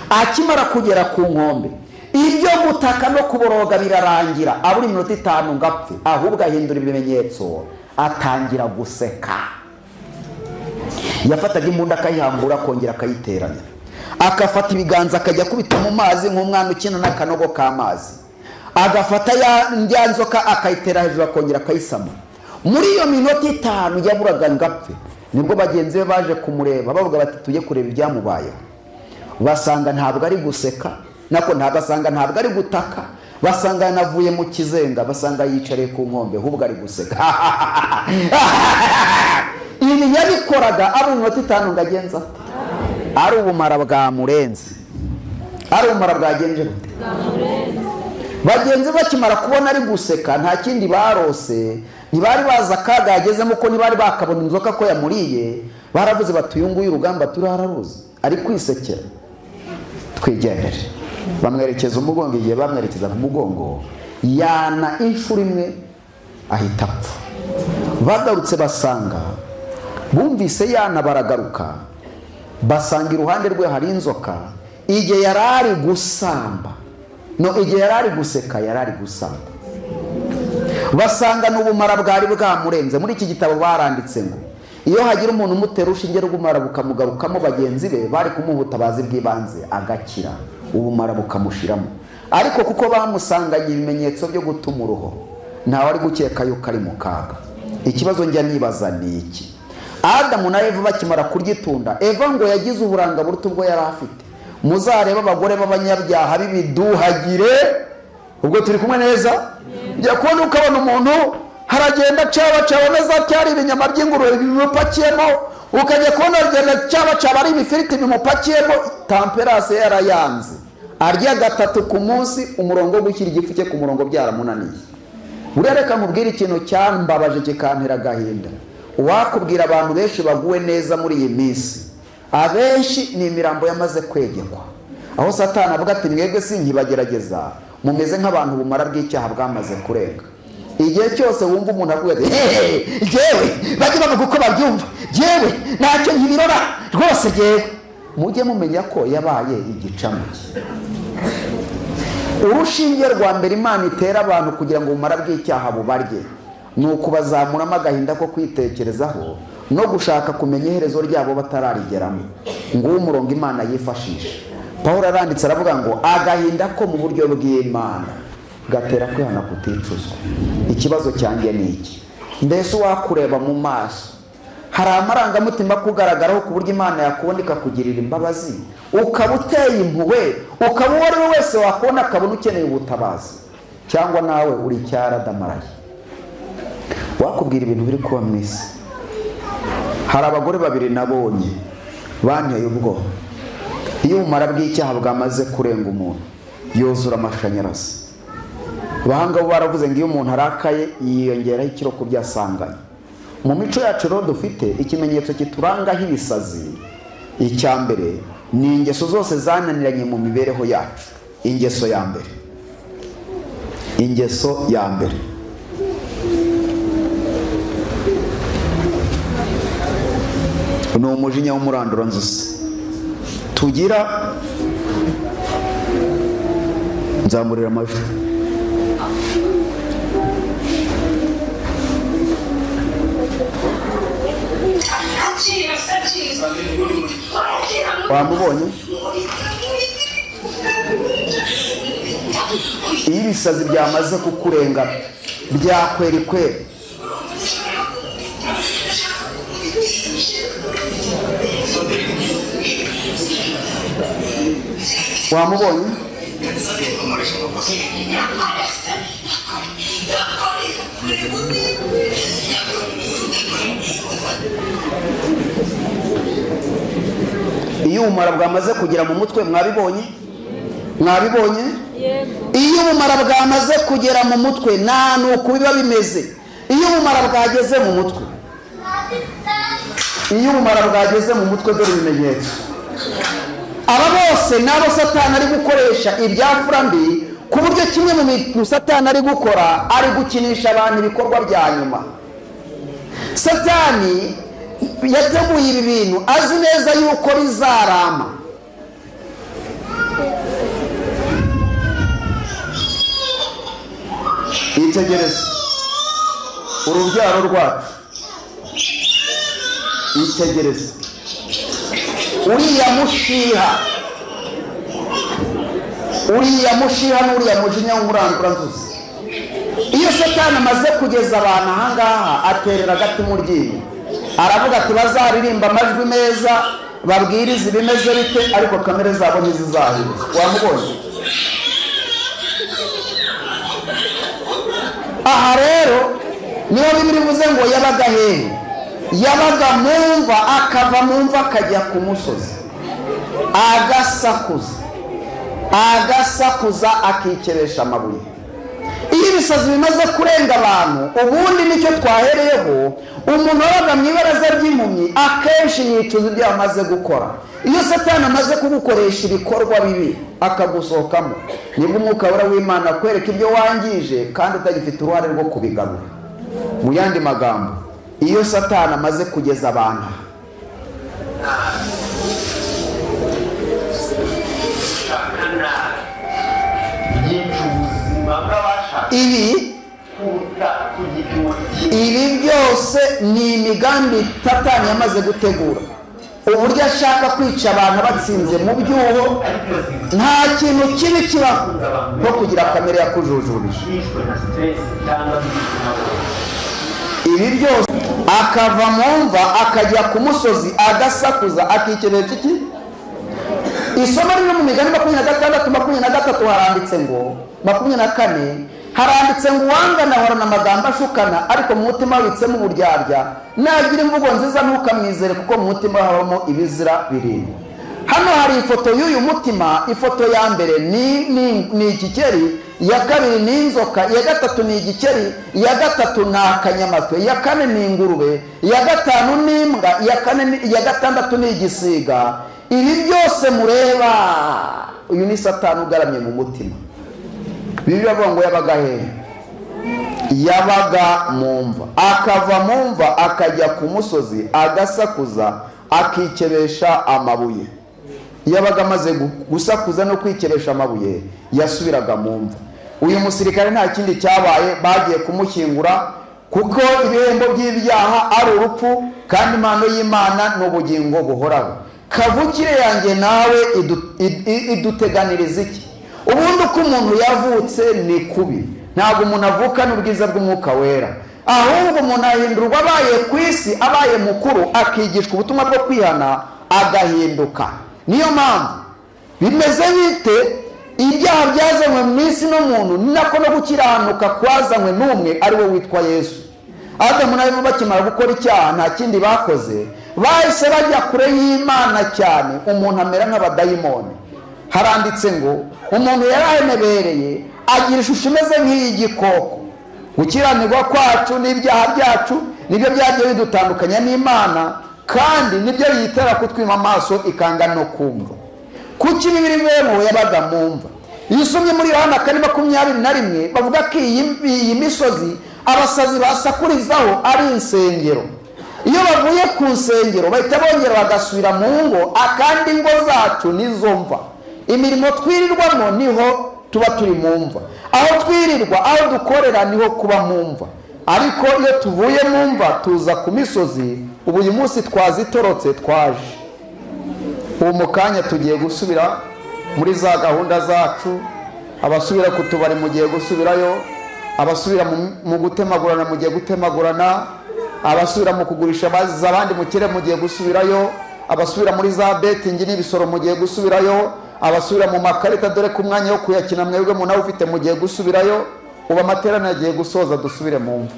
Akimara kugera ku nkombe, ibyo gutaka no kuboroga birarangira. Abura iminota 5 ngo apfe, ahubwo ahindura ibimenyetso, atangira guseka. Yafataga imbunda akayihambura, akongera akayiteranya, agafata ibiganza akajya akubita mu mazi nk'umwana ukina n'akanogo k'amazi, agafata ya nzoka akayitera hejuru, akongera akayisama. Muri iyo minota 5 yaburaga ngo apfe, nibwo bagenzi be baje kumureba, bavuga bati: "Tujye kureba ibyamubayeho." Basanga ntabwo ari guseka, nako ntabwo, basanga ntabwo ari gutaka, basanga yanavuye mu kizenga, basanga yicariye ku nkombe, ahubwo ari guseka. Ibi yabikoraga abura iminota 5 ngo agenze ate? Ari ubumara bwamurenze. Ari ubumara bwagenje bute? Bagenzi bakimara kubona ari guseka, nta kindi barose, ntibari bazi akaga yagezemo, ko ntibari bakabona inzoka ko yamuriye. Baravuze bati: "Uyu nguyu urugamba turaruzi, ari kwisekera, twigendere." Bamwerekeza umugongo. Igihe bamwerekeza ku mugongo, yana inshuro imwe, ahita apfa. Bagarutse basanga, bumvise yana, baragaruka basanga iruhande rwe hari inzoka. Igihe yari ari gusamba, no igihe yari ari guseka, yari ari gusamba, basanga n'ubumara bwari bwamurenze. Muri iki gitabo baranditse ngo iyo hagira umuntu umutera urushinge rw'ubumara bukamugarukamo, bagenzi be bari kumuha ubutabazi bw'ibanze agakira, ubumara bukamushiramo. Ariko kuko bamusanganye ibimenyetso byo gutuma uruho, ntawe ari gukeka yuko ari mu kaga. Ikibazo njya nibaza ni iki: Adamu na Eva bakimara kurya itunda, Eva ngo yagize uburanga buruta ubwo yari afite. Muzarebe abagore b'abanyabyaha b'ibiduhagire. Ubwo turi kumwe neza? Njya kubona ukabona umuntu haragenda acabacaba ameze atya, ari ibinyama by'ingurube bimupakiyemo. Ukajya kubona aragenda acabacaba, ari ibifiriti bimupakiyemo. Tempérance yarayanze, arya gatatu ku munsi. Umurongo wo gushyira igifu cye ku murongo byaramunaniye. Buriya reka nkubwire ikintu cyambabaje kikantera agahinda. Uwakubwira abantu benshi baguwe neza muri iyi minsi, abenshi ni imirambo yamaze kwegekwa, aho Satani avuga ati: "Mwebwe sinkibagerageza, mumeze nk'abantu bumara bw'icyaha bwamaze kurenga." Igihe cyose wumva umuntu avuga ati: "Hehe, jyewe bajye bavuga uko babyumva, jyewe ntacyo nkibirora rwose jyewe," mujye mumenya ko yabaye igicamuke. Urushinge rwa mbere Imana itera abantu kugira ngo ubumara bw'icyaha bubarye ni ukubazamuramo agahinda ko kwitekerezaho no gushaka kumenya iherezo ryabo batararigeramo. Nguwo umurongo Imana yifashisha. Paul aranditse aravuga ngo agahinda ko mu buryo bw'Imana gatera kwihana kuticuzwa. Ikibazo cyanjye ni iki: mbese uwakureba mu maso, hari amarangamutima akugaragaraho ku buryo Imana yakubona ikakugirira imbabazi, ukaba uteye impuhwe, ukaba uwo ari we wese wakubona akabona ukeneye ubutabazi, cyangwa nawe uri icyaradamaraye? Wakubwira ibintu biri kuba mu isi, hari abagore babiri nabonye banteye ubwoba. Iyo ubumara bw'icyaha bwamaze kurenga umuntu, yuzura amashanyarazi. Abahanga bo baravuze ngo iyo umuntu arakaye yiyongeraho ikiro ku byo asanganye. Mu mico yacu rero dufite ikimenyetso kiturangaho ibisazi. Icya mbere ni ingeso zose zananiranye mu mibereho yacu. Ingeso ya mbere, ingeso ya mbere ni umujinya w'umuranduranzuzi tugira. Nzamurira amajwi. Wamubonye? Iyo ibisazi byamaze kukurenga byakweri kweri, wamubonye? Iyo ubumara bwamaze kugera mu mutwe, mwabibonye? Mwabibonye? Iyo ubumara bwamaze kugera mu mutwe, nta nuko biba bimeze. Iyo ubumara bwageze mu mutwe, iyo ubumara bwageze mu mutwe, dore ibimenyetso. Aba bose ni abo Satani ari gukoresha ibyafura mbi, ku buryo kimwe mu bintu Satani ari gukora, ari gukinisha abantu ibikorwa bya nyuma. Satani yateguye ibi bintu azi neza yuko bizarama. Itegereze urubyaro rwacu, itegereze uriya mushiha, uriya mushiha n'uriya mujinya w'umuranduranzuzi. Iyo Satani amaze kugeza abantu ahangaha, aterera agati mu ryinyo, aravuga ati: "Bazaririmba amajwi meza, babwirize ibimeze bite, ariko kamere zabo ntizizahinduka." Wamubonye? Aha rero niho Bibiliya ivuze ngo yabaga hehe? Yabaga mu mva, akava mu mva akajya ku musozi agasakuza. Agasakuza, akikebesha amabuye. Iyo ibisazi bimaze kurenga abantu, ubundi nicyo twahereyeho. Umuntu wabaga mu ibaraza ry'impumyi akenshi yicuza ibyo yamaze gukora. Iyo Satani amaze kugukoresha ibikorwa bibi akagusohokamo, nibwo Umwuka Wera w'Imana akwereka ibyo wangije kandi utagifite uruhare rwo kubigarura. Mu yandi magambo, iyo Satani amaze kugeza abantu aha, Gushaka nabi byica ubuzima bw'abashakanye ibi kuruta ku gipimo kimwe. Ibi byose ni imigambi Satani yamaze gutegura, uburyo ashaka kwica abantu batsinze mu byuho. Nta kintu kibi kibaho nko kugira kamere yakujujubije. Bishwe na stress cyangwa bishwe na Ibi byose, akava mu mva akajya ku musozi, agasakuza, akikebesha iki? Isomo riri mu Migani 26:23, haranditse ngo, 24 haranditse ngo: "Uwangana ahorana amagambo ashukana, ariko mu mutima wabitsemo uburyarya. Nagira imvugo nziza ntukamwizere, kuko mu mutima habamo ibizira birindwi." Hano hari ifoto y'uyu mutima. Ifoto ya mbere ni igikeri, iya kabiri ni inzoka, iya gatatu ni igikeri, iya gatatu ni akanyamasyo, iya kane ni ingurube, iya gatanu ni imbwa, iya gatandatu ni igisiga. Ibi byose mureba, uyu ni Satani ugaramye mu mutima. Bibiliya avuga ngo yabaga hehe? Yabaga mu mva, akava mu mva akajya ku musozi, agasakuza, akikebesha amabuye. Yabaga amaze gusakuza no kwikebesha amabuye, yasubiraga mu mva. Uyu musirikare nta kindi cyabaye, bagiye kumushyingura, kuko ibihembo by'ibyaha ari urupfu kandi impano y'Imana ni ubugingo buhoraho. Kavukire yanjye nawe iduteganiriza iki? Ubundi uko umuntu yavutse ni kubi. Ntabwo umuntu avukana ubwiza bw'Umwuka Wera, ahubwo umuntu ahindurwa abaye ku isi, abaye mukuru, akigishwa ubutumwa bwo kwihana, agahinduka. Niyo mpamvu bimeze bite? Ibyaha byazanywe mu isi n'umuntu, ni nako no gukiranuka kwazanywe n'umwe, ari we witwa Yesu. Adamu na Eva bakimara gukora icyaha, nta kindi bakoze, bahise bajya kure y'Imana cyane. Umuntu amera nk'abadayimoni. Haranditse ngo umuntu yarahenebereye, agira ishusho imeze nk'iy'igikoko. Gukiranirwa kwacu n'ibyaha byacu nibyo byagiye bidutandukanya n'Imana, kandi nibyo yitera kutwima amaso, ikanga no kumva. Kuki Bibiliya ivuga ngo yabaga mu mva? Iyo usomye muri Yohana 4:21, bavuga ko iyi misozi abasazi basakurizaho ari insengero. Iyo bavuye ku nsengero bahita bongera bagasubira mu ngo, akandi ingo zacu nizo mva. Imirimo twirirwamo niho tuba turi mu mva. Aho twirirwa, aho dukorera, niho kuba mu mva. Ariko iyo tuvuye mu mva tuza ku misozi. Ubu uyu munsi twazitorotse, twaje ubu mu kanya tugiye gusubira muri za gahunda zacu. Abasubira ku tubari mugiye gusubirayo, abasubira mu gutemagurana mugiye gutemagurana, abasubira mu kugurisha bazize abandi mukire mugiye gusubirayo, abasubira muri za betting n'ibisoro mugiye gusubirayo, abasubira mu makarita, dore ko umwanya wo kuyakina mwebwe mu nawe ufite, mugiye gusubirayo. Ubu amateraniro agiye gusoza, dusubire mu mva.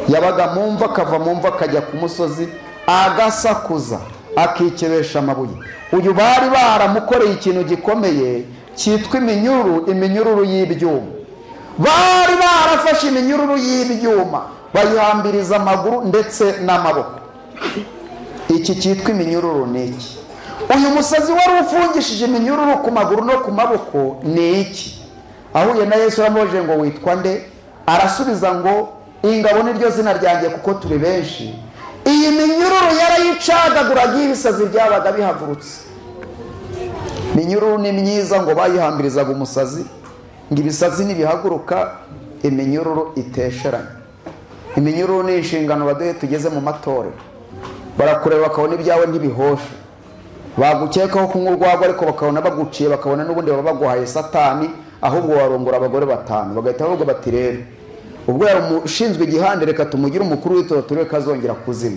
Yabaga mu mva, akava mu mva akajya ku musozi, agasakuza, akikebesha amabuye. Uyu bari baramukoreye ikintu gikomeye cyitwa iminyururu, iminyururu y'ibyuma. Bari barafashe iminyururu y'ibyuma bayihambiriza amaguru ndetse n'amaboko. Iki cyitwa iminyururu ni iki? Uyu musazi wari ufungishije iminyururu ku maguru no ku maboko ni iki? Ahuye na Yesu, aramubajije ngo: "Witwa nde?" Arasubiza ngo: "Ingabo niryo zina ryanjye, kuko turi benshi." Iyi minyururu yarayicagaguraga iyo ibisazi byabaga bihagurutse. Iminyururu ni myiza, ngo bayihambirizaga umusazi ngo ibisazi nibihaguruka iminyururu itesheranye. Iminyururu ni inshingano baduhe tugeze mu matorero. Barakureba bakabona ibyawe ntibihoshe, bagukekaho kunywa urwagwa, ariko bakabona baguciye, bakabona n'ubundi baba baguhaye Satani, ahubwo warongora abagore batanu. Bagahita bavuga bati: "Rero ubwo yari ushinzwe igihande, reka tumugire umukuru w'itorero, turebe ko azongera kuzima."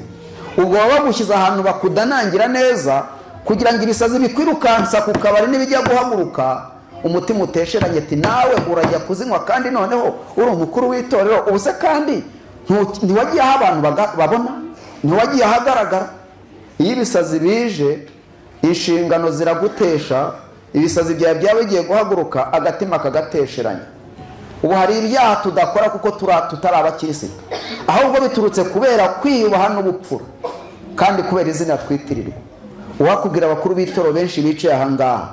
Ubwo baba bagushyize ahantu bakudanangira neza kugira ngo ibisazi bikwirukansa ku kabari nibijya guhaguruka, umutima utesheranye, ati: "Nawe urajya kuzinywa kandi noneho uri umukuru w'itorero. Ubu se kandi ntiwagiye aho abantu babona, ntiwagiye ahagaragara?" Iyo ibisazi bije, inshingano ziragutesha. Ibisazi byawe byaba bigiye guhaguruka, agatima kagatesheranya. Ubu hari ibyaha tudakora kuko tutari abakirisitu, ahubwo biturutse kubera kwiyubaha n'ubupfura, kandi kubera izina twitirirwa. Uwakubwira abakuru b'itoro benshi bicaye ahangaha,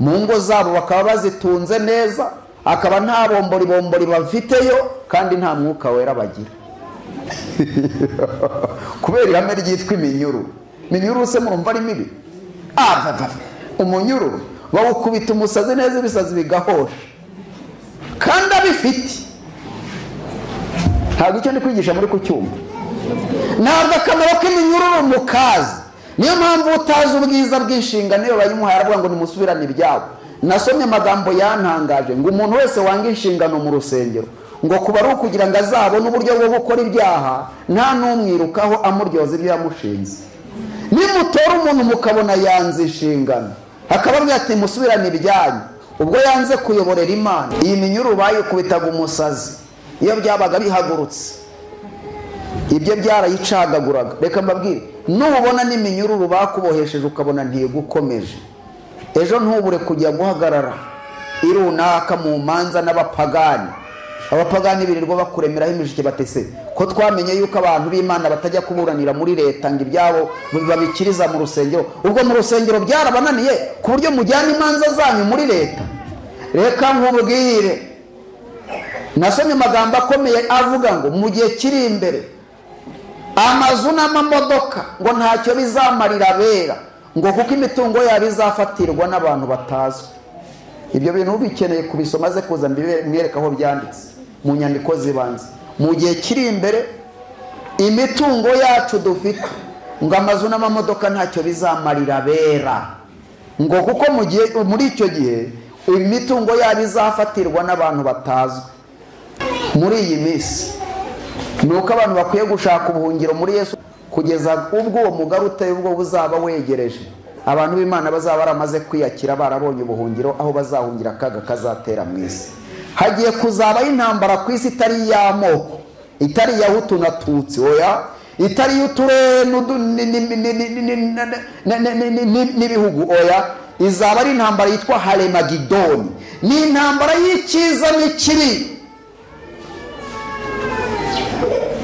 mu ngo zabo bakaba bazitunze neza, akaba nta bombori bombori bafiteyo, kandi nta Mwuka Wera bagira, kubera ihame ryitwa iminyururu. Iminyururu se murumva ari mibi? Umunyururu bawukubita umusazi neza, ibisazi bigahosha kandi abifite. Ntabwo icyo ndi kwigisha muri kucyumva. Ntabwo akamaro k'iminyururu mukazi. Niyo mpamvu utazi ubwiza bw'inshingano, iyo bayimuhaye aravuga ngo nimusubirane ibyabo. Nasomye amagambo yantangaje, ngo umuntu wese wanga inshingano mu rusengero, ngo kuba ari ukugira ngo azabone uburyo bwo gukora ibyaha, nta n'umwirukaho amuryoza ibyo yamushinze. Nimutora umuntu mukabona yanze inshingano, akababwira ati musubirane ibyanyu, ubwo yanze kuyoborera Imana. Iyi minyururu bayikubitaga umusazi iyo byabaga bihagurutse, ibyo byarayicagaguraga. Reka mbabwire, nubona n'iminyururu bakubohesheje ukabona ntigukomeje, ejo ntubure kujya guhagarara irunaka mu manza n'abapagani. Abapagani birirwa bakuremeraho imijike, batese ko twamenye yuko abantu b'Imana batajya kuburanira muri leta, ngo ibyabo babikiriza mu rusengero. Ubwo mu rusengero byarabananiye ku buryo mujyana imanza zanyu muri leta? Reka nkubwire, nasomye amagambo akomeye avuga ngo mu gihe kiri imbere amazu n'amamodoka ngo ntacyo bizamarira abera, ngo kuko imitungo yabo izafatirwa n'abantu batazwi. Ibyo bintu ubikeneye kubisoma aze kuza mwereka aho byanditse mu nyandiko z'ibanze. Mu gihe kiri imbere imitungo yacu dufite, ngo amazu n'amamodoka ntacyo bizamarira abera, ngo kuko mu gihe muri icyo gihe imitungo yabo izafatirwa n'abantu batazwi. Muri iyi minsi ni uko abantu bakwiye gushaka ubuhungiro muri Yesu kugeza ubwo uwo mugari uteye ubwo buzaba wegereje, abantu b'Imana bazaba baramaze kwiyakira, barabonye ubuhungiro aho bazahungira akaga kazatera mu isi. Hagiye kuzabaho intambara ku isi itari iy'amoko, itari iya Hutu na Tutsi, oya, itari iy'uturere n'ibihugu, oya, izaba ari intambara yitwa Haremagidoni. Ni intambara y'icyiza n'ikibi.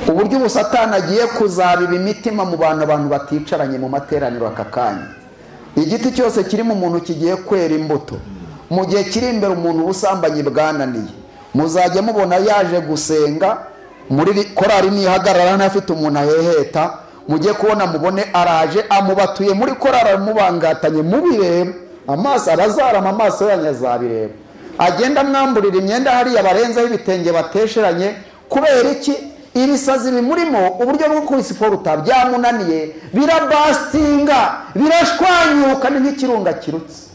Uburyo ubu Satani agiye kuzabiba imitima mu bantu, abantu baticaranye mu materaniro aka kanya. Igiti cyose kiri mu muntu kigiye kwera imbuto. Mu gihe kiri imbere umuntu ubusambanyi bwananiye, muzajya mubona yaje gusenga muri korari, nihagarara ntafite umuntu aheheta, mujye kubona mubone araje amubatuye muri korari, aramubangatanye, mubireba amaso, abazarama amaso yanyu azabireba. Agenda amwamburira imyenda hariya, barenzeho ibitenge batesheranye. Kubera iki? Ibisazi bimurimo, uburyo bwo kubisiporuta byamunaniye, birabasitinga, birashwanyuka, ni nk'ikirunga kirutse.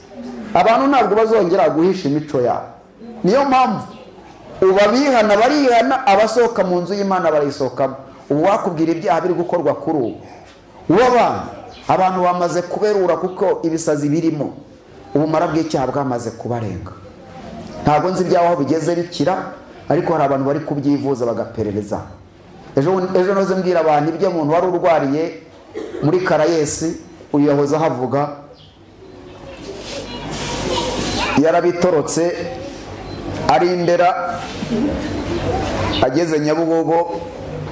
Abantu ntabwo bazongera guhisha imico yabo. Niyo mpamvu ubu abihana barihana, abasohoka mu nzu y'Imana barayisohokamo. Ubu wakubwira ibyaha biri gukorwa kuri ubu w'abantu, abantu bamaze kuberura kuko ibisazi birimo, ubumara bw'icyaha bwamaze kubarenga. Ntabwo nzi ibyaho aho bigeze bikira, ariko hari abantu bari kubyivuza bagaperereza. Ejo noze mbwira abantu ibyo umuntu wari urwariye muri Karayesi, uyu yahoze ahavuga, yarabitorotse ari Indera, ageze Nyabugogo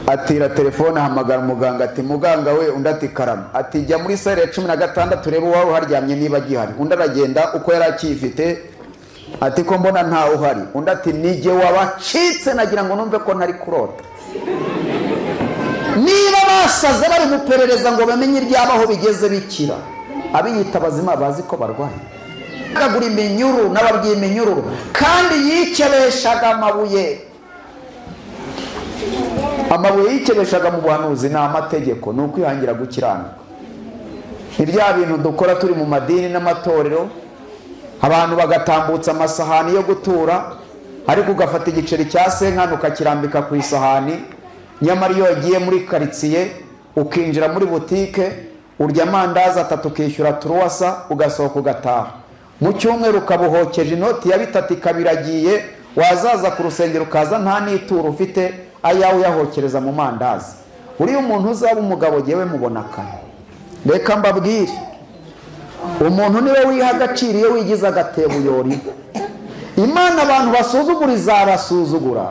atira telefone, ahamagara umuganga, ati muganga we. Undi ati karama. Ati jya muri sale ya 16 urebe uwari uharyamye niba agihari. Undi aragenda uko yari akiyifite, ati ko mbona ntawe uhari. Undi ati nijye wabacitse, nagira ngo numve ko ntari kurota. Niba basaze bari guperereza ngo bamenye iryabaho bigeze bikira, abiyita abazima bazi ko barwaye. Agura iminyururu, n'ababwiye iminyururu, kandi yikebeshaga amabuye. Amabuye yikebeshaga mu buhanuzi ni amategeko, ni ukwihangira gukiranuka. Ni bya bintu dukora turi mu madini n'amatorero, abantu bagatambutsa amasahani yo gutura, ariko ugafata igiceri cya senkani ukakirambika ku isahani, nyamara iyo wagiye muri karitsiye ukinjira muri butike urya amandazi atatu ukishyura turuwasa, ugasohoka ugataha. Mu cyumweru ukabuhokeje inoti ya bitatu ikabiragiye, wazaza ku rusengero ukaza nta n'ituro ufite, ayawe uyahokereza mu mandazi. Uriya umuntu uzaba umugabo jyewe mubona kare. Reka mbabwire, Umuntu niwe wiha agaciro iyo wigize agatebo uyora ivu. Imana abantu basuzugura izabasuzugura.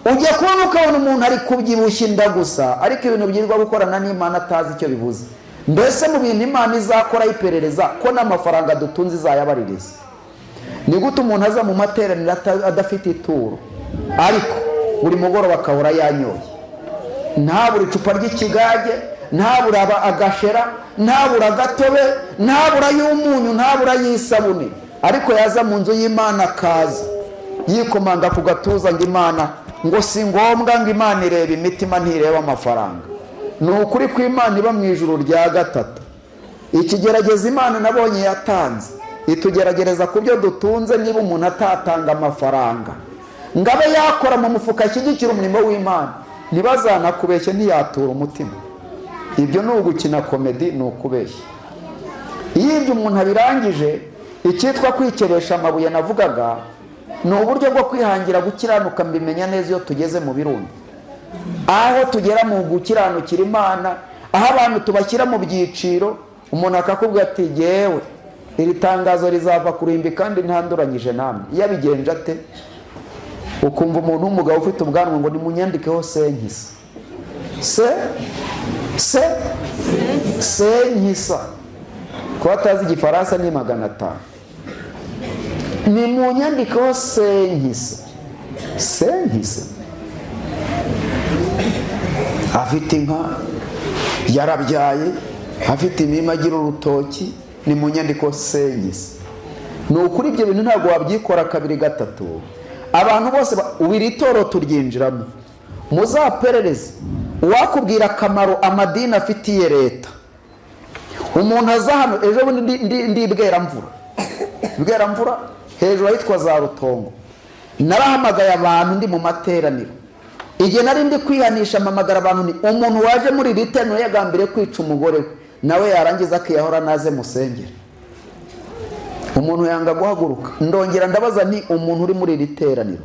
Ujya kubona ukabona umuntu ari kubyibushya inda gusa, ariko ibintu byirirwa gukorana n'Imana atazi icyo bivuze. Mbese mu bintu Imana izakora iperereza ko n'amafaranga dutunze izayabaririza. Ni gute umuntu aza mu materaniro adafite ituro, ariko buri mugoroba akahora yanyoye, ntabura icupa ry'ikigage, ntabura agashera, ntabura agatobe, ntabura y'umunyu, ntabura y'isabune, ariko yaza mu nzu y'Imana akaza yikomanga ku gatuza ngo Imana ngo si ngombwa, ngo Imana ireba imitima ntireba amafaranga. Ni ukuri ko Imana iba mu ijuru rya gatatu. Ikigerageza Imana nabonye yatanze itugeragereza ku byo dutunze. Niba umuntu atatanga amafaranga ngo abe yakora mu mufuka ashyigikira umurimo w'Imana, ntibazanakubeshye, ntiyatura umutima. Ibyo ni ugukina komedi, ni ukubeshya. Iyo ibyo umuntu abirangije, icyitwa kwikebesha amabuye navugaga ni uburyo bwo kwihangira gukiranuka. Mbimenya neza iyo tugeze mu birunga, aho tugera mu gukiranukira Imana, aho abantu tubashyira mu byiciro. Umuntu akakubwira ati jyewe iri tangazo rizava ku ruhimbi kandi ntanduranyije namwe. Iyo abigenje ate? Ukumva umuntu w'umugabo ufite ubwanwa ngo nimunyandikeho senkisa, se se senkisa, kuba atazi igifaransa ni 500. Nimunyandikeho senkisa, senkisa. Afite inka, yarabyaye, afite imirima, agira urutoki, ni mu nyandiko senkisa. Ni ukuri ibyo bintu ntabwo wabyikora kabiri gatatu. Abantu bose ubu iri toro turyinjiramo, muzaperereze. Uwakubwira akamaro amadini afitiye leta. Umuntu aza hano ejo bundi, ndi Bweramvura, Bweramvura hejuru ahitwa za Rutongo, narahamagaye abantu ndi mu materaniro. Igihe nari ndi kwihanisha, mpamagara abantu ni umuntu waje muri iri teraniro yagambiriye kwica umugore we, nawe yarangiza akiyahora, naze musengere. Umuntu yanga guhaguruka. Ndongera ndabaza ni umuntu uri muri iri teraniro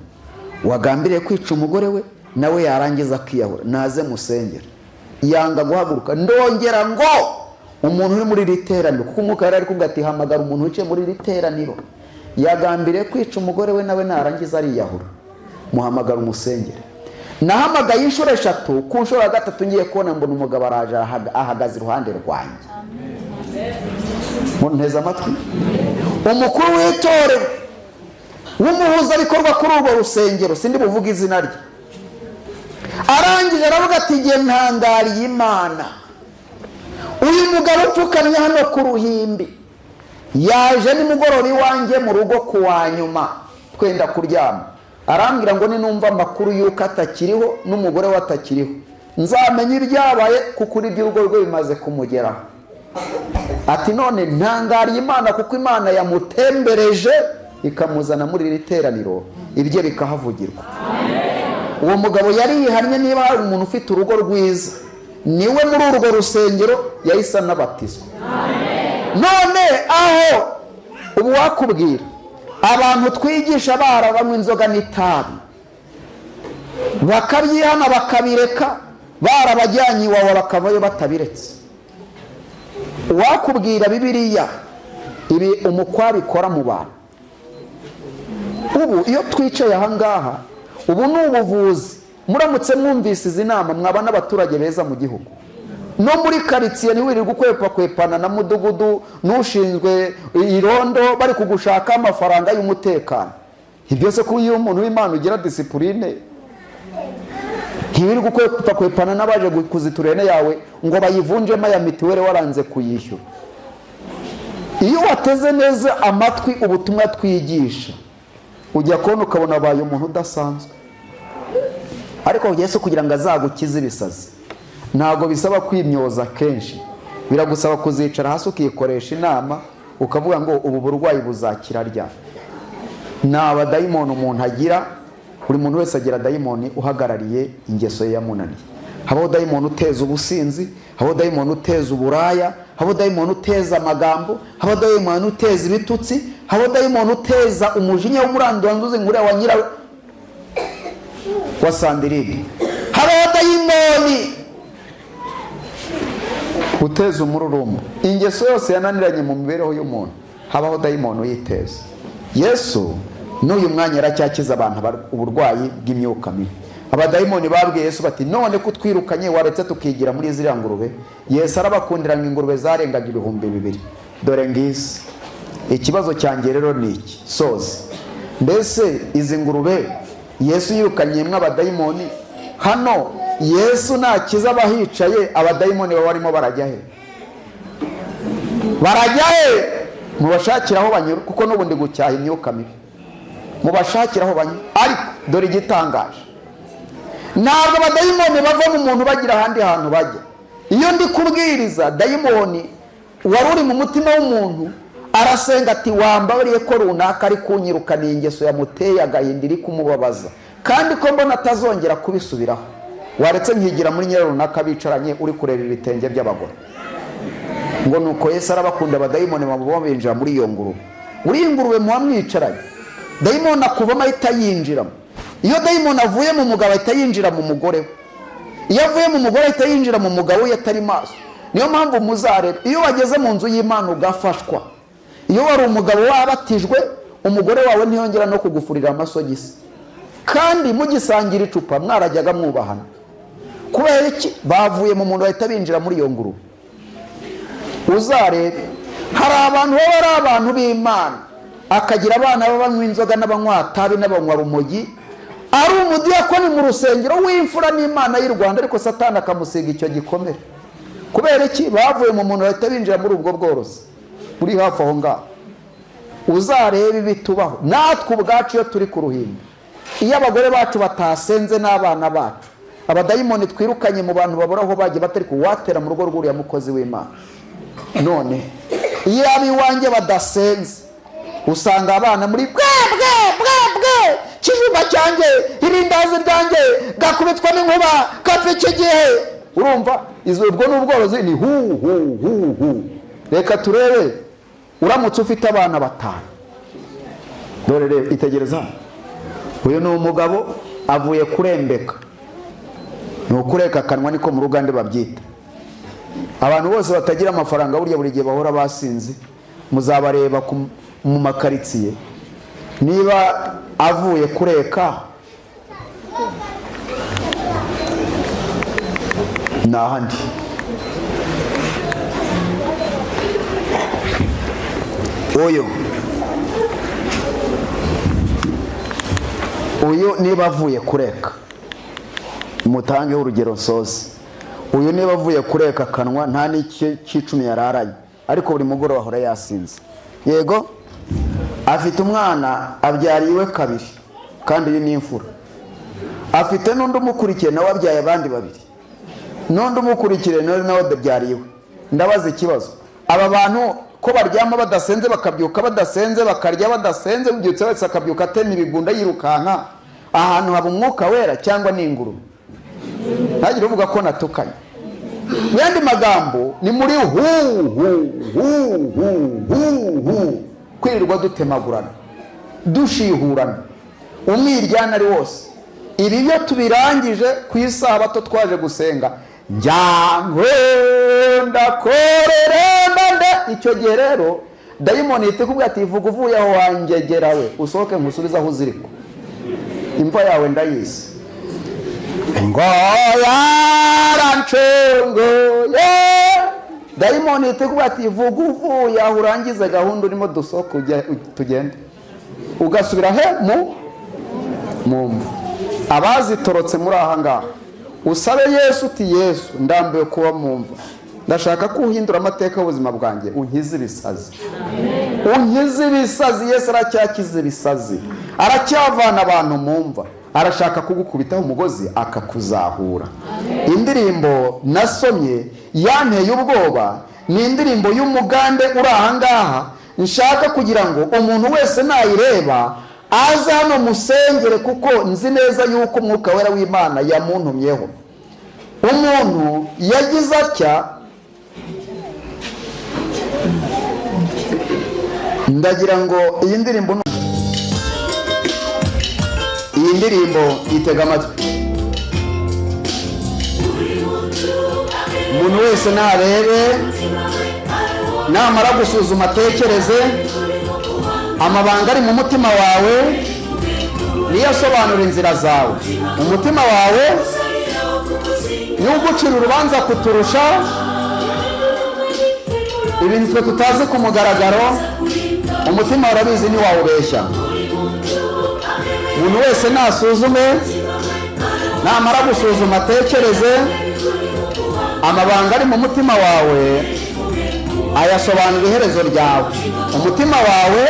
wagambiriye kwica umugore we, nawe yarangiza akiyahura, naze musengere. Yanga guhaguruka. Ndongera ngo umuntu uri muri iri teraniro, kuko umwuka yari ari kuvuga ati hamagara umuntu wicaye muri iri teraniro yagambiriye kwica umugore we, nawe narangiza ariyahura, muhamagara umusengere. Nahamagaye inshuro eshatu. Ku nshuro ya gatatu ngiye kubona mbona umugabo araje, ahagaze iruhande rwanjye. Munteze amatwi. Umukuru w'itorero w'umuhuzabikorwa kuri urwo rusengero, sindi buvuge izina rye, arangije aravuga ati igihe ntangariye Imana, uyu mugabo upfukamye hano ku ruhimbi yaje nimugoroba iwanjye mu rugo ku wa nyuma twenda kuryama, arambwira ngo ninumva amakuru y'uko atakiriho n'umugore we atakiriho, nzamenya ibyabaye, kuko iby'urugo rwe bimaze kumugeraho. Ati none ntangariye Imana kuko Imana yamutembereje ikamuzana muri iri teraniro, ibye bikahavugirwa. Uwo mugabo yari yihannye. Niba hari umuntu ufite urugo rwiza niwe muri urwo rusengero, yahise anabatizwa. None aho ubu wakubwira abantu twigisha barabanywa inzoga n'itabi bakabyihana bakabireka, barabajyanye iwawa bakavayo batabiretse. Uwakubwira Bibiliya ibi umukwabu ikora mu bantu. Ubu iyo twicaye ahangaha, ubu ni ubuvuzi. Muramutse mwumvise izi nama, mwaba n'abaturage beza mu gihugu no muri karitsiye. Ntiwirirwe ukwepakwepana na mudugudu n'ushinzwe irondo bari kugushaka amafaranga y'umutekano. Ibyo se ko iyo umuntu w'Imana ugira discipline, ntiwirirwe ukwepakwepana n'abaje kuzitura ihene yawe ngo bayivunjemo aya mituweli waranze kuyishyura. Iyo wateze neza amatwi ubutumwa twigisha, ujya kubona ukabona abaye umuntu udasanzwe. Ariko Yesu kugira ngo azagukize ibisazi, ntabwo bisaba kwimyoza kenshi, biragusaba kuzicara hasi ukikoresha inama, ukavuga ngo ubu burwayi buzakira ryari? Ni abadayimoni umuntu agira. Buri muntu wese agira dayimoni uhagarariye ingeso ye yamunaniye. Habaho dayimoni uteza ubusinzi, habaho dayimoni uteza uburaya, habaho dayimoni uteza amagambo, habaho dayimoni uteza ibitutsi, habaho dayimoni uteza umujinya w'umuranduranzuzi nkuriya wa nyira wa sandirine, habaho dayimoni. Guteza umururumba, ingeso yose yananiranye mu mibereho y'umuntu, habaho dayimoni uyiteza. Yesu n'uyu mwanya aracyakiza abantu uburwayi bw'imyuka mibi. Abadayimoni babwiye Yesu bati: "None ko utwirukanye, waretse tukigira muri ziriya ngurube?" Yesu arabakundira ngo ingurube zarengaga 2000. Dore ngizi. Ikibazo cyanjye rero ni iki, soza: mbese izi ngurube Yesu yirukanyemo abadayimoni, hano Yesu nakiza abahicaye, abadayimoni baba barimo barajya he? Barajya he? Mubashakire aho banyura, kuko n'ubundi gucyaha imyuka mibi, mubashakire aho banyura. Ariko dore igitangaje: ntabwo abadayimoni bava mu muntu bagira ahandi hantu bajya. Iyo ndi kubwiriza, dayimoni wari uri mu mutima w'umuntu arasenga ati: "Wambabariye ko runaka ari kunyirukana, ingeso yamuteye agahinda iri kumubabaza, kandi ko mbona atazongera kubisubiraho, waretse nkigira muri nyira runaka bicaranye uri kureba ibitenge by'abagore?" Ngo nuko Yesu arabakunda, abadayimoni baba binjira muri iyo ngurube. Uri ingurube muba mwicaranye, dayimoni akuvamo ahita yinjiramo. Iyo dayimoni avuye mu mugabo, ahita yinjira mu mugore we. Iyo avuye mu mugore, ahita yinjira mu mugabo we atari maso. Niyo mpamvu muzareba, iyo wageze mu nzu y'Imana ugafashwa, iyo wari umugabo wabatijwe, umugore wawe ntiyongera no kugufurira amasogisi, kandi mugisangira icupa mwarajyaga mwubahana. Kubera iki? Bavuye mu muntu bahita binjira muri iyo ngurube. Uzarebe, hari abantu baba ari abantu b'Imana, akagira abana b'abanywa inzoga n'abanywa tabi n'abanywa rumogi, ari umudiyakoni mu rusengero w'imfura n'Imana y'u Rwanda, ariko Satani akamusiga icyo gikomere. Kubera iki? Bavuye mu muntu bahita binjira muri ubwo bworozi buri hafi aho ngaho. Uzarebe ibitubaho natwe ubwacu iyo turi ku ruhimbi, iyo abagore bacu batasenze n'abana bacu, abadayimoni twirukanye mu bantu babura aho bagiye, batari kuwatera mu rugo rw'uriya mukozi w'Imana. None iyo ab'iwanjye badasenze, usanga abana muri bwe bwe bwe bwe: "Kijumba cyanjye, irindazi ryanjye, gakubitwa n'inkuba, gapfa iki gihe." Urumva ubwo ni ubworozi, ni hu hu hu hu. Reka turebe, uramutse ufite abana batanu, dore reba, itegereza: uyu ni umugabo avuye kurembeka, ni ukureka akanwa, niko mu rugande babyita. Abantu bose batagira amafaranga burya buri gihe bahora basinze, muzabareba mu makaritsiye. Niba avuye kureka, ni ahandi. Uyu niba avuye kureka, mutangeho urugero nsozi, uyu niba avuye kureka akanwa, nta n'icy'icumi yararanye, ariko buri mugoroba ahora yasinze. Yego, afite umwana abyariye iwe kabiri, kandi uyu ni imfura. Afite n'undi umukurikiye, nawe abyaye abandi babiri, n'undi umukurikiye nawe abyariye iwe. Ndabaza ikibazo: aba bantu ko baryama badasenze, bakabyuka badasenze, bakarya badasenze, ubyutse wese akabyuka atema ibigunda yirukanka, ahantu haba umwuka wera cyangwa ni ingurube? Ntagire uvuga ko natukanye. Mu yandi magambo, ni muri hu hu hu hu hu hu, kwirirwa dutemagurana, dushihurana, umwiryane ari wose. Ibi iyo tubirangije ku isabato twaje gusenga, njyangwe ndakorera nde? Icyo gihe rero dayimoni ihita ikubwira ati: "Vuga uvuye aho wangegera we, usohoke nkusubize aho uzirikwa, imva yawe ndayizi." Ngo yarancunguye. Dayimoni ihita ikubwira ati: "Vuga uvuye aho, urangize gahunda urimo, dusohoke tugende." Ugasubira he? Mu mva. Abazitorotse muri aha ngaha, usabe Yesu uti: "Yesu, ndambiwe kuba mu mva, ndashaka ko uhindura amateka y'ubuzima bwanjye, unkize ibisazi, unkize ibisazi." Yesu aracyakiza ibisazi, aracyavana abantu mu mva, arashaka kugukubitaho umugozi akakuzahura. Indirimbo nasomye yanteye ubwoba, ni indirimbo y'umugande uri aha ngaha. Nshaka kugira ngo umuntu wese nayireba aze hano musengere, kuko nzi neza yuko Umwuka Wera w'Imana yamuntumyeho. Umuntu yagize atya, ndagira ngo iyi ndirimbo itega amatwi. Umuntu wese narebe, namara gusuzuma atekereze. Amabanga ari mu mutima wawe niyo asobanura inzira zawe. Umutima wawe niwo ugucira urubanza kuturusha ibintu twe tutazi ku mugaragaro. Umutima urabizi, ntiwawubeshya. Umuntu wese nasuzume, namara gusuzuma atekereze. Amabanga ari mu mutima wawe ayasobanura iherezo ryawe. Umutima wawe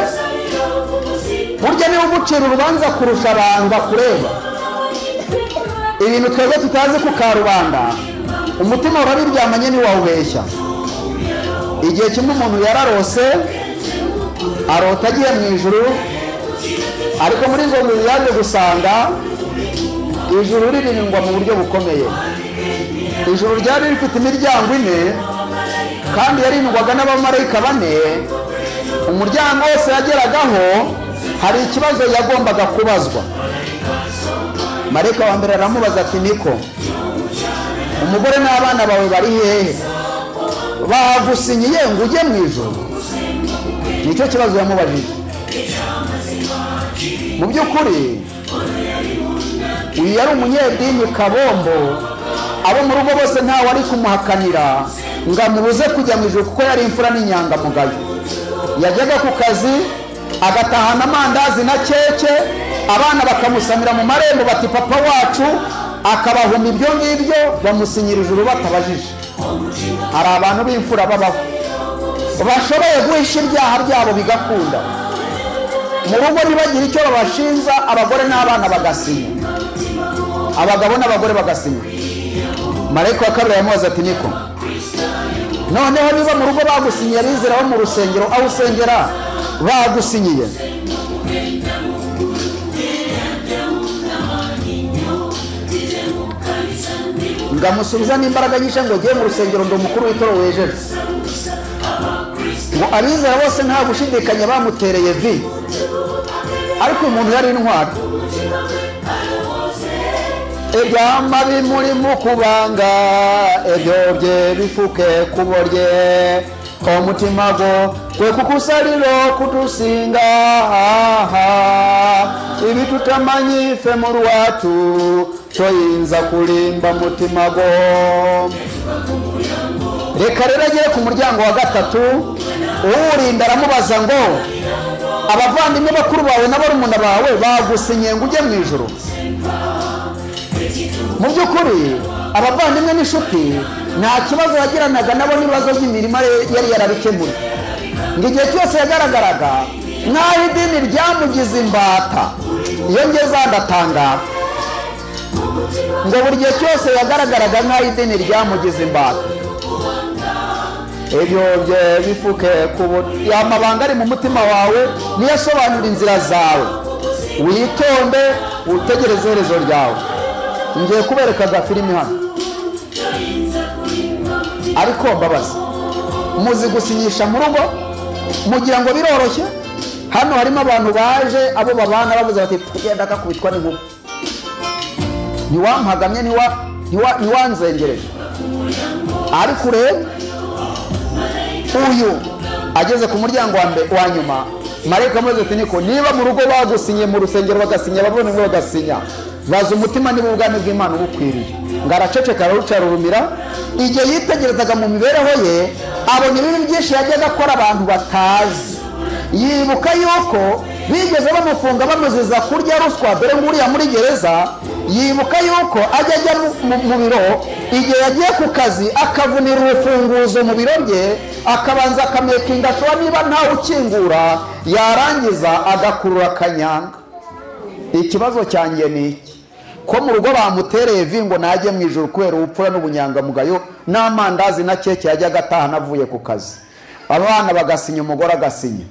burya niwe ugucira urubanza kurusha abantu bakureba. Ibintu twebwe tutazi ku karubanda, umutima urabiryamanye, ntiwawubeshya. Igihe kimwe umuntu yararose, arota agiye mu ijuru, ariko muri izo nzu yaje gusanga ijuru ririndwa mu buryo bukomeye. Ijuru ryari rifite imiryango ine kandi yarindwaga n'abamarayika bane. Umuryango wose yageragaho hari ikibazo yagombaga kubazwa. Marayika wa mbere aramubaza ati: "Niko, umugore n'abana bawe bari hehe? Bagusinyiye ngo ujye mu ijuru?" Nicyo kibazo yamubajije. Mu by'ukuri uyu yari umunyedini kabombo. Abo mu rugo bose ntawe ari kumuhakanira ngo amubuze kujya mu ijuru, kuko yari imfura n'inyangamugayo. Yajyaga ku kazi agatahana amandazi na keke, abana bakamusamira mu marembo bati: "Papa wacu." Akabahuma ibyo ngibyo, bamusinyira ijuru batabajije. Hari abantu b'imfura babaho bashoboye guhisha ibyaha byabo bigakunda mu rugo, ntibagire icyo babashinza, abagore n'abana bagasinya, abagabo n'abagore bagasinya. Marayika wa kabiri yamubaza ati: "Niko, noneho niba mu rugo bagusinyiye, abizera bo mu rusengero aho usengera bagusinyiye?" Ngamusubiza n'imbaraga nyinshi ngo: "Ngiye mu rusengero, ndi umukuru w'itorero wejeje." Ngo abizera bose nta gushidikanya bamutereye vi. Ariko uyu muntu yari intwari. Ebyama bimuri mu kubanga ebyo bye bifuke kuborye, omutima gwo gwe kukusalira okutusinga. Ibi tutamanyi ffe mu lwatu, toyinza kulimba mutima gwo. Reka rero agere ku muryango wa gatatu, uwurinda aramubaza ngo: "Abavandimwe bakuru bawe na barumuna bawe bagusinyiye ngo ujye mu ijuru?" Mu by'ukuri abavandimwe n'inshuti nta kibazo yagiranaga nabo, n'ibibazo by'imirima yari yarabikemuye. Ngo igihe cyose yagaragaraga nk'aho idini ryamugize imbata. Iyo ngeze ndatangara. Ngo buri gihe cyose yagaragaraga nk'aho idini ryamugize imbata. Ibyo bye bifuke amabanga ari mu mutima wawe niyo asobanura inzira zawe. Witonde, utegereze iherezo ryawe. Ngiye kubereka agafilimi hano, ariko mbabazi, muzi gusinyisha mu rugo mugira ngo biroroshye. Hano harimo abantu baje, abo babana bavuze bati: "Tugenda gakubitwa n'inkuba, ntiwampagamye, ntiwanzengereje." Ariko urebe uyu ageze ku muryango wa nyuma, marayika amubaza ati: "Niko, niba mu rugo bagusinye, mu rusengero bagasinya, abavandimwe bagasinya, baza umutima niba ubwami bw'Imana ubukwiriye." Ngo araceceka, araruca ararumira. Igihe yitegerezaga mu mibereho ye, abona ibibi byinshi yajyaga akora abantu batazi. Yibuka yuko bigeze bamufunga bamuziza kurya ruswa, dore nguriya muri gereza. Yibuka yuko ajya ajya mu biro, igihe yagiye ku kazi akavunira urufunguzo mu biro bye, akabanza akamekinga sure niba ntawe ukingura, yarangiza agakurura akanyanga. Ikibazo cyanjye ni iki: ko mu rugo bamutereye vi ngo najye mu ijuru kubera ubupfura n'ubunyangamugayo n'amandazi na keke yajyaga atahana avuye ku kazi, abana bagasinya, umugore agasinya,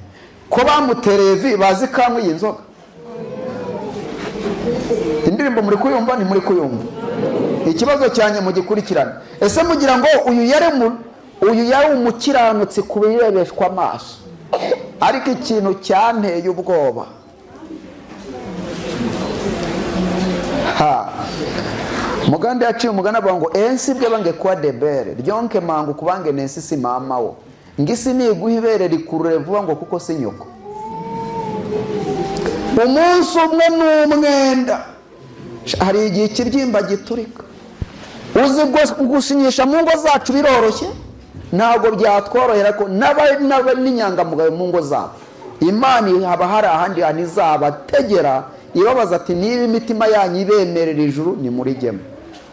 ko bamutereye vi bazi kanywa iyi nzoga? Indirimbo muri kuyumva? Ntimuri kuyumva? Ikibazo cyanjye mugikurikirane. Ese mugira ngo uyu yari umukiranutsi ku birebeshwa amaso? Ariko ikintu cyanteye ubwoba, ha, Muganda yaciye umugani avuga ngo ensi bwe bange kwa debere ryonke mangu kubange nensi si mama wo ngisi niguha ibere rikurure vuba ngo kuko si nyoko. Umunsi umwe n'umwenda hari igihe ikibyimba giturika. Uzi gusinyisha mu ngo zacu biroroshye, ntabwo byatworohera ko n'inyangamugayo mu ngo zabo. Imana haba hari ahandi hantu izabategera ibabaza ati niba imitima yanyu ibemerera ijuru nimurijyemo.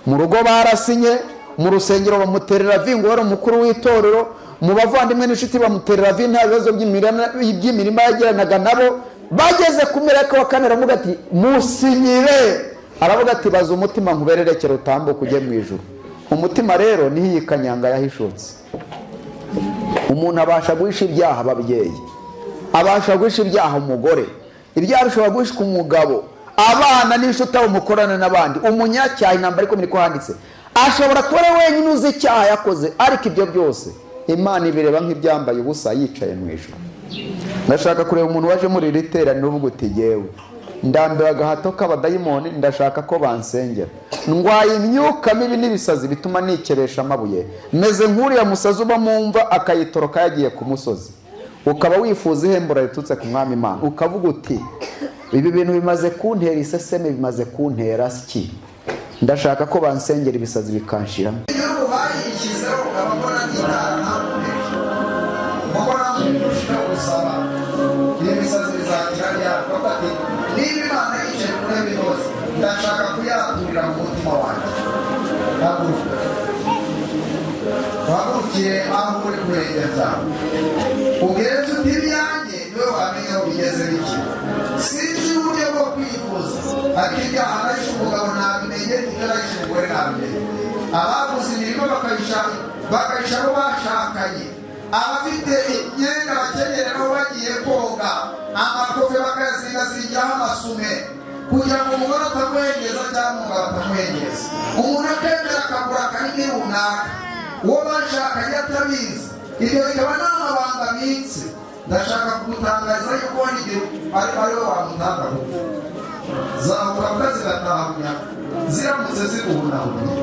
Mu rugo barasinye, mu rusengero bamuterera vi ngo wari umukuru w'itorero, mu bavandimwe n'inshuti bamuterera vi, nta bibazo by'imirima yagiranaga nabo. Bageze ku mireko wa kane aravuga ati musinyire, aravuga ati baza umutima nkubererekere utambuke ujye mu ijuru. Umutima rero niho iyi kanyanga yahishutse. Umuntu abasha guhisha ibyaha ababyeyi, abasha guhisha ibyaha umugore, ibyaha bishobora guhishwa umugabo, abana n'inshuti abo mukorana n'abandi. Umunyacyaha intambara ikomeye ko handitse ashobora kuba ari wenyine uzi icyaha yakoze, ariko ibyo byose Imana ibireba nk'ibyambaye ubusa yicaye mu ijuru. Ndashaka kureba umuntu waje muri iri teraniro uvuga uti yewe ndambiwe agahato k'abadayimoni, ndashaka ko bansengera, ndwaye imyuka mibi n'ibisazi bituma nikeresha amabuye, meze nk'uriya musazi uba mu mva akayitoroka yagiye ku musozi. Ukaba wifuza ihembura riturutse ku mwami Imana, ukavuga uti ibi bintu bimaze kuntera iseseme, bimaze kuntera ski, ndashaka ko bansengera ibisazi bikanshiramo. Bayishyizeho abakora n'itara mbona ndushaho gusaba ibisazi bizagira ryabo ati niba Imana yicaye ku ntebe inoze ndashaka kuyaturira mu mutima wanjye. Haguruka uhagurukire aho uri ku birenge byawe, ubwire uti ibyanjye niwe wamenya aho bigeze bike, sinzi uburyo bwo kwivuza, ariko ibyaha nahishe umugabo nabimenye, ibyo nahishe umugore nabimenye. Abaguze imirima bakayisha abo bashakanye, abafite imyenda bakenyereraho bagiye koga, amakofe bakayazingazingiraho amasume kugira ngo umugore atamuhengeza cyangwa umugabo atamuhengeza. Umuntu akemera akagura akarimi runaka uwo bashakanye atabizi, ibyo bikaba n'amabanga abitse. Ndashaka kumutangaza yuko hari igihe ari we wamutanga gupfa. Zahuka mbwa zigataha bunyago ziramutse ziguhunahunye.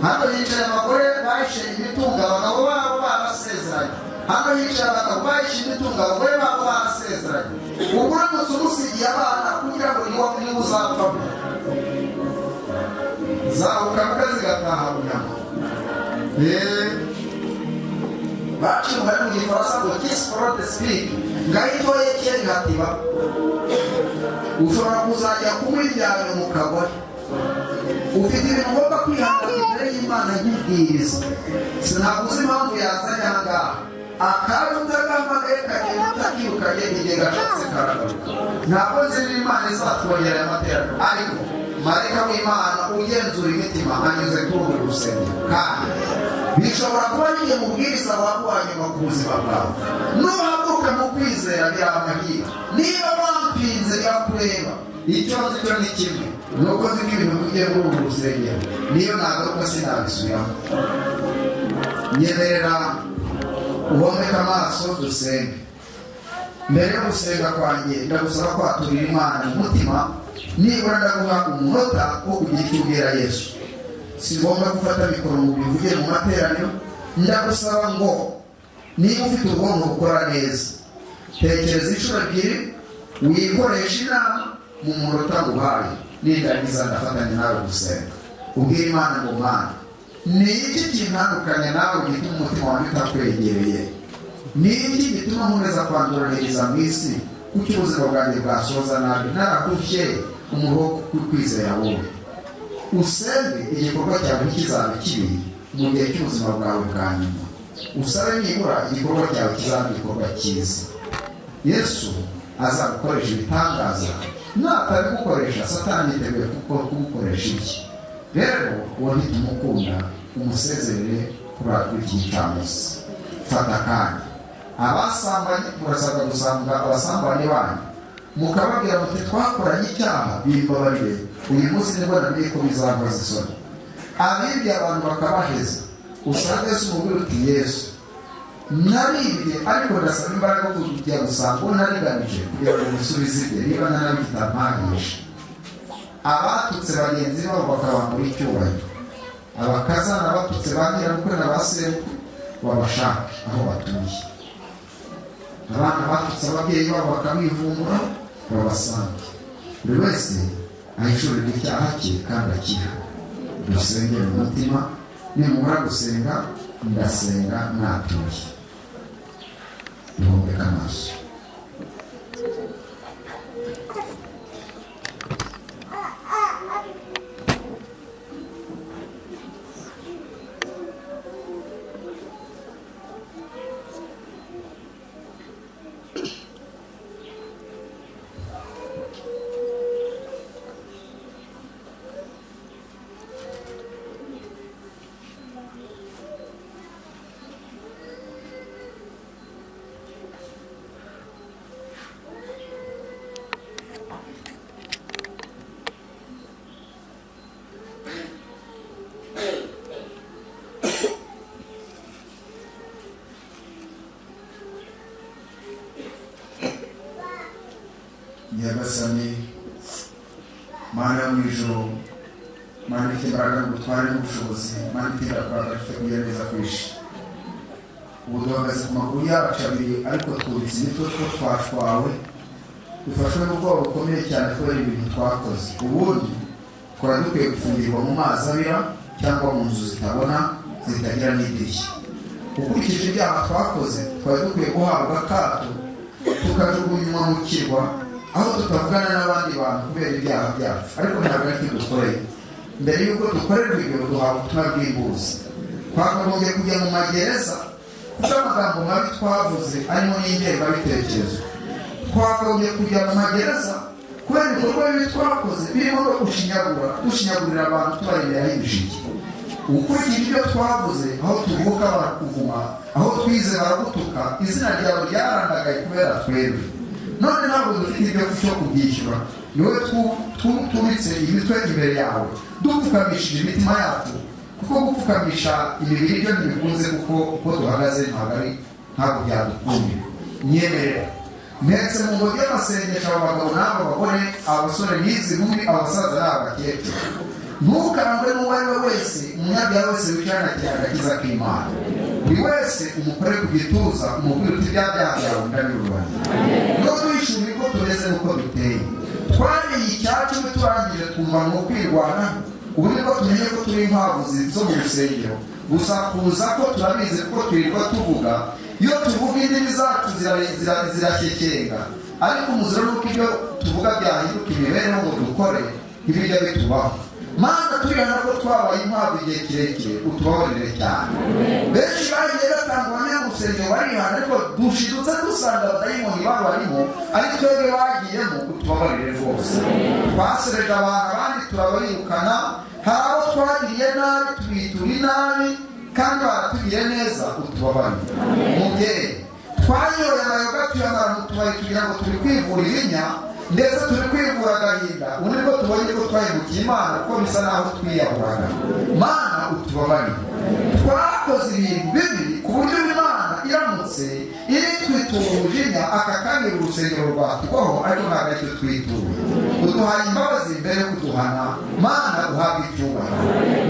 Hano hicaye abagore bahishe imitungo abagabo babo barasezeranye, hano hicaye abagabo bahishe imitungo abagore babo barasezeranye. Ubwo uramutse umusigiye abana kugira ngo niwe uzapfamo. Zahuka mbwa zigataha bunyago. Baciye umugani mu Gifaransa ngo qui fraude speak ngahitoye kera. Ushobora kuzajya kunywa ibyawe mu kagore. Ufite ibintu ugomba kwihangana imbere y'Imana nk'ibwiriza, sinabuze impamvu yazanye aha ngaha. Akaje utagahamagaye kagenda utakirukanye, igihe gashatse karagaruka. Ntabwo nzi niba Imana izatwongera aya materaniro, ariko marayika w'Imana ugenzura imitima anyuze kuri uru rusengero, kandi bishobora kuba n'igihe mubwiriza waba uwa nyuma ku buzima bwawe. Nuhaguruka mu kwizera biramahira, niba wampinze birakureba. Icyo nzi cyo ni kimwe, ni uko nzi ko ibintu bigiye muri uru rusengero niyo nagaruka sinabisubiramo. Nyemerera uhomeke amaso dusenge. Mbere yo gusenga kwanjye ndagusaba kwaturira Imana mu mutima, nibura ndaguha umunota wo kugira icyo ubwira Yesu. Si ngombwa gufata mikoro ngo ubivugire mu materaniro. Ndagusaba ngo niba ufite ubwonko bukora neza, tekereza inshuro ebyiri wikoresha inama mu munota nguhaye. Nindangiza ndafatanya nawe gusenga. Ubwira Imana ngo Mana, ni iki kintandukanya nawe gituma umutima wanjye utakwegereye? Ni iki gituma nkomeza kwanduranyiriza mu isi? Kuki ubuzima bwanjye bwasoza nabi narahushye umuruho wo kwizera wowe? Usenge igikorwa cyawe ntikizaba kibi mu gihe cy'ubuzima bwawe bwa nyuma. Usabe nibura igikorwa cyawe kizaba igikorwa cyiza, Yesu azagukoresha ibitangaza. Natabigukoresha, Satani yiteguye kuko kugukoresha ibye. Rero uwo ntitumukunda, umusezerere kuri iki gicamunsi. Fata akanya. Abasambanye murasabwa gusanga abasambanyi banyu mukababwira muti twakoranye icyaha, bimbabarire, uyu munsi nibwo namenye ko bizankoza isoni. Abibye abantu bakabaheza, usanga Yesu umubwira uti Yesu, naribye, ariko ndasaba imbaraga kujya gusanga uwo nariganije kugira ngo musubize ibye, niba ntanabifite ampagisha. Abatutse bagenzi babo bakabambura icyubahiro, abakazana batutse ba nyirabukwe na ba sebukwe babashake aho batuye, abana batutse ababyeyi babo bakabivumbura babasange. Buri wese ahishurirwa icyaha cye kandi akiha. Dusenge mu mutima. Nimumara gusenga, ndasenga natuye. Duhumbeke amaso. Nyagasani Mana yo mu ijuru, Mana ifite imbaraga n'ubutware n'ubushobozi, Mana itinda kurakara, ifite kugira neza kwinshi, ubu duhagaze ku maguru yacu abiri, ariko twubitse imitwe two twashwawe, dufashwe n'ubwoba bukomeye cyane kubera ibintu twakoze. Ubundi twari dukwiye gufungirwa mu mazi abira cyangwa mu nzu zitabona zitagira n'idirishya. Ukurikije ibyaha twakoze, twari dukwiye guhabwa akato, tukajugunywa mu kirwa aho tutavugana n'abandi bantu kubera ibyaha byacu. Ariko ntabwo ari cyo dukoreye. Mbere y'uko dukorerwa ibyo, duhabwa ubutumwa bw'imbuzi. Twakagombye kujya mu magereza kuko amagambo mabi twavuze arimo n'ingengabitekerezo. Twakagombye kujya mu magereza kubera ibikorwa bibi twakoze, birimo no gushinyagura, dushinyagurira abantu, tubaremeraho ibishike. Ukurikije ibyo twavuze, aho tuvuka barakuvuma, aho twize baragutuka, izina ryawe ryarandagaye kubera twebwe. None ntabwo dufite ibyo cyo kubyishyura. Ni wowe tubitse imitwe imbere yawe, dupfukamishije imitima yacu, kuko gupfukamisha imibiri byo ntibikunze, kuko uko duhagaze ntabwo ari ntabwo byadukundira. Nyemerera mpetse mu ngobyi y'amasengesho aba bagabo n'aba bagore, abasore n'izi nkumi, abasaza n'aba bakecuru. Ntukarangwe n'uwo ari we wese, umunyabyaha wese wicarana agakiza k'Imana. Buri wese umukore ku gituza, umubwire uti: "Bya byaha byawe ndabirwanya." No duhishura uko tumeze n'uko duteye. Twariye icyacumi turangije twumva ni ukwirwanaho. Ubu nibwo tumenye ko turi inkwavu zo mu rusengero. Gusa kuza ko turabizi, kuko twirirwa tuvuga. Iyo tuvuga, indimi zacu zirashyekenga, ariko umuziro ni uko ibyo tuvuga byahinduka imibereho ngo dukore, ntibijya bitubaho. Mana, turihana ko twabaye inkwavu igihe kirekire, utubabarire cyane. Benshi bagiye batanga ubuhamya mu rusengero barihana, ariko dushidutse dusanga abadayimoni babarimo ari twebwe bagiyemo. Utubabarire rwose. Twasereje abantu, abandi turabarikana. Hari abo twagiriye nabi, tubitura inabi kandi baratugiriye neza. Utubabarire, mubyeyi. Twanyoye amayoga tuyamara mu tubari, tugira ngo turi kwivura ibinya, ndetse turi kwivura agahinda. Ubu nibwo tubonye ko twahemukiye Imana, kuko bisa naho twiyahuraga. Mana, utubabarire. Twakoze ibintu bibi ku buryo Imana iramutse iri twitura umujinya aka kanya, urusengero rwatugwaho, ariko ntabwo aricyo twituye. Uduhaye imbabazi mbere yo kuduhana. Mana, uhabwe icyubahiro.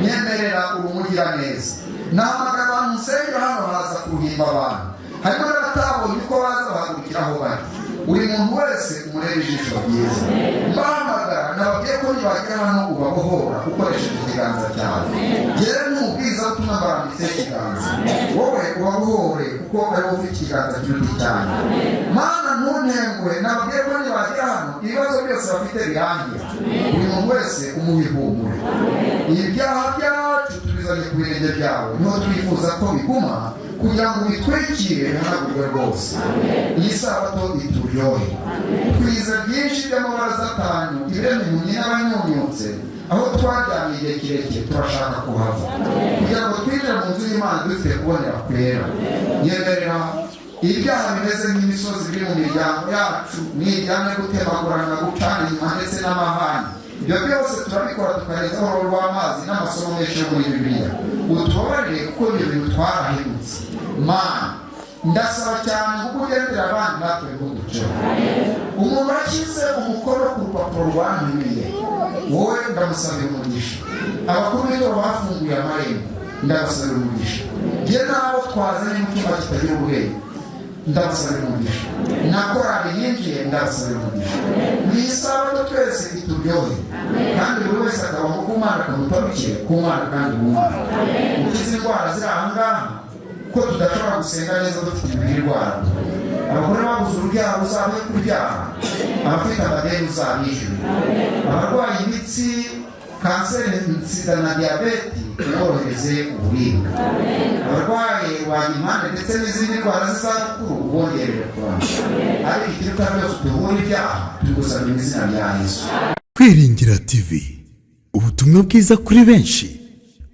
Nyemerera, urumugira neza. Nahamagara abantu nsengero hano, haza kuruhimba abantu, harimo n'abatabonye uko baza, bahagurukira aho bari. Buri muntu wese umurebe ijisho ryiza. Mbahamagara, nababwiye ko nibagera hano ubabohora ukoresheje ikiganza cyawe. Gere n'umubwirizabutumwa barambitse ikiganza, wowe ubabohore kuko ari wowe ufite ikiganza kinini cyane. Mana, ntuntenguhe. Nababwiye ko nibagera hano ibibazo byose bafite birangira. Buri muntu wese umuha ihumure. Ibyaha byacu tubizanye ku birenge byawe, niho twifuza ko biguma kugira ngo bitwikire, bihanagurwe rwose. Iyi sabato ituryohe. Twize byinshi by'amabara atanu, ibiremwa impumyi n'abanyunyutse. Aho twaryamye igihe kirekire turashaka kuhava kugira ngo twinjire mu nzu y'Imana dufite kubonera kwera. Nyemerera, ibyaha bimeze nk'imisozi biri mu miryango yacu, nijyane gutemagurana, gucana inyuma ndetse n'amahane, ibyo byose turabikora tukarenzaho rw'amazi n'amasomo menshi yo muri Bibiliya. Utubabarire kuko ibyo bintu twarahemutse. Mana, ndasaba cyane kuko ugendera abandi, natwe ntuduceho. Umuntu washyize umukono ku rupapuro rwantumiye. Wowe ndamusabira umugisha. Abakuru b'ingabo bafunguye amarembo, ndabasabira umugisha. Njye n'abo twazanye mu cyumba kitagira ubwenge, ndabasabira umugisha. Na korali yinjiye, ndabasabira umugisha. Mu isabato twese ituryohe, kandi buri wese akaba mu kumana kamutarukire ku Mana kandi mu Mana. Ukize indwara ziri aha ngaha, ko tudashobora gusenga neza dufite imibiri irwara. Abagore babuze urubyaro, uzabahe kubyara. Abafite amadeni, uzabishyure. Abarwaye imitsi, kanseri, sida na diyabeti, uborohereze uburibwe. Abarwaye rubagimpande ndetse n'izindi ndwara z'izabukuru, ubongerere kurama. Ariko ikiruta byose, tuvure ibyaha. Tubigusabye mu izina rya Yesu. Kwiringira TV, ubutumwa bwiza kuri benshi,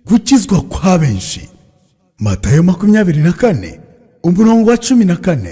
gukizwa kwa benshi. Matayo 24 umurongo wa 14.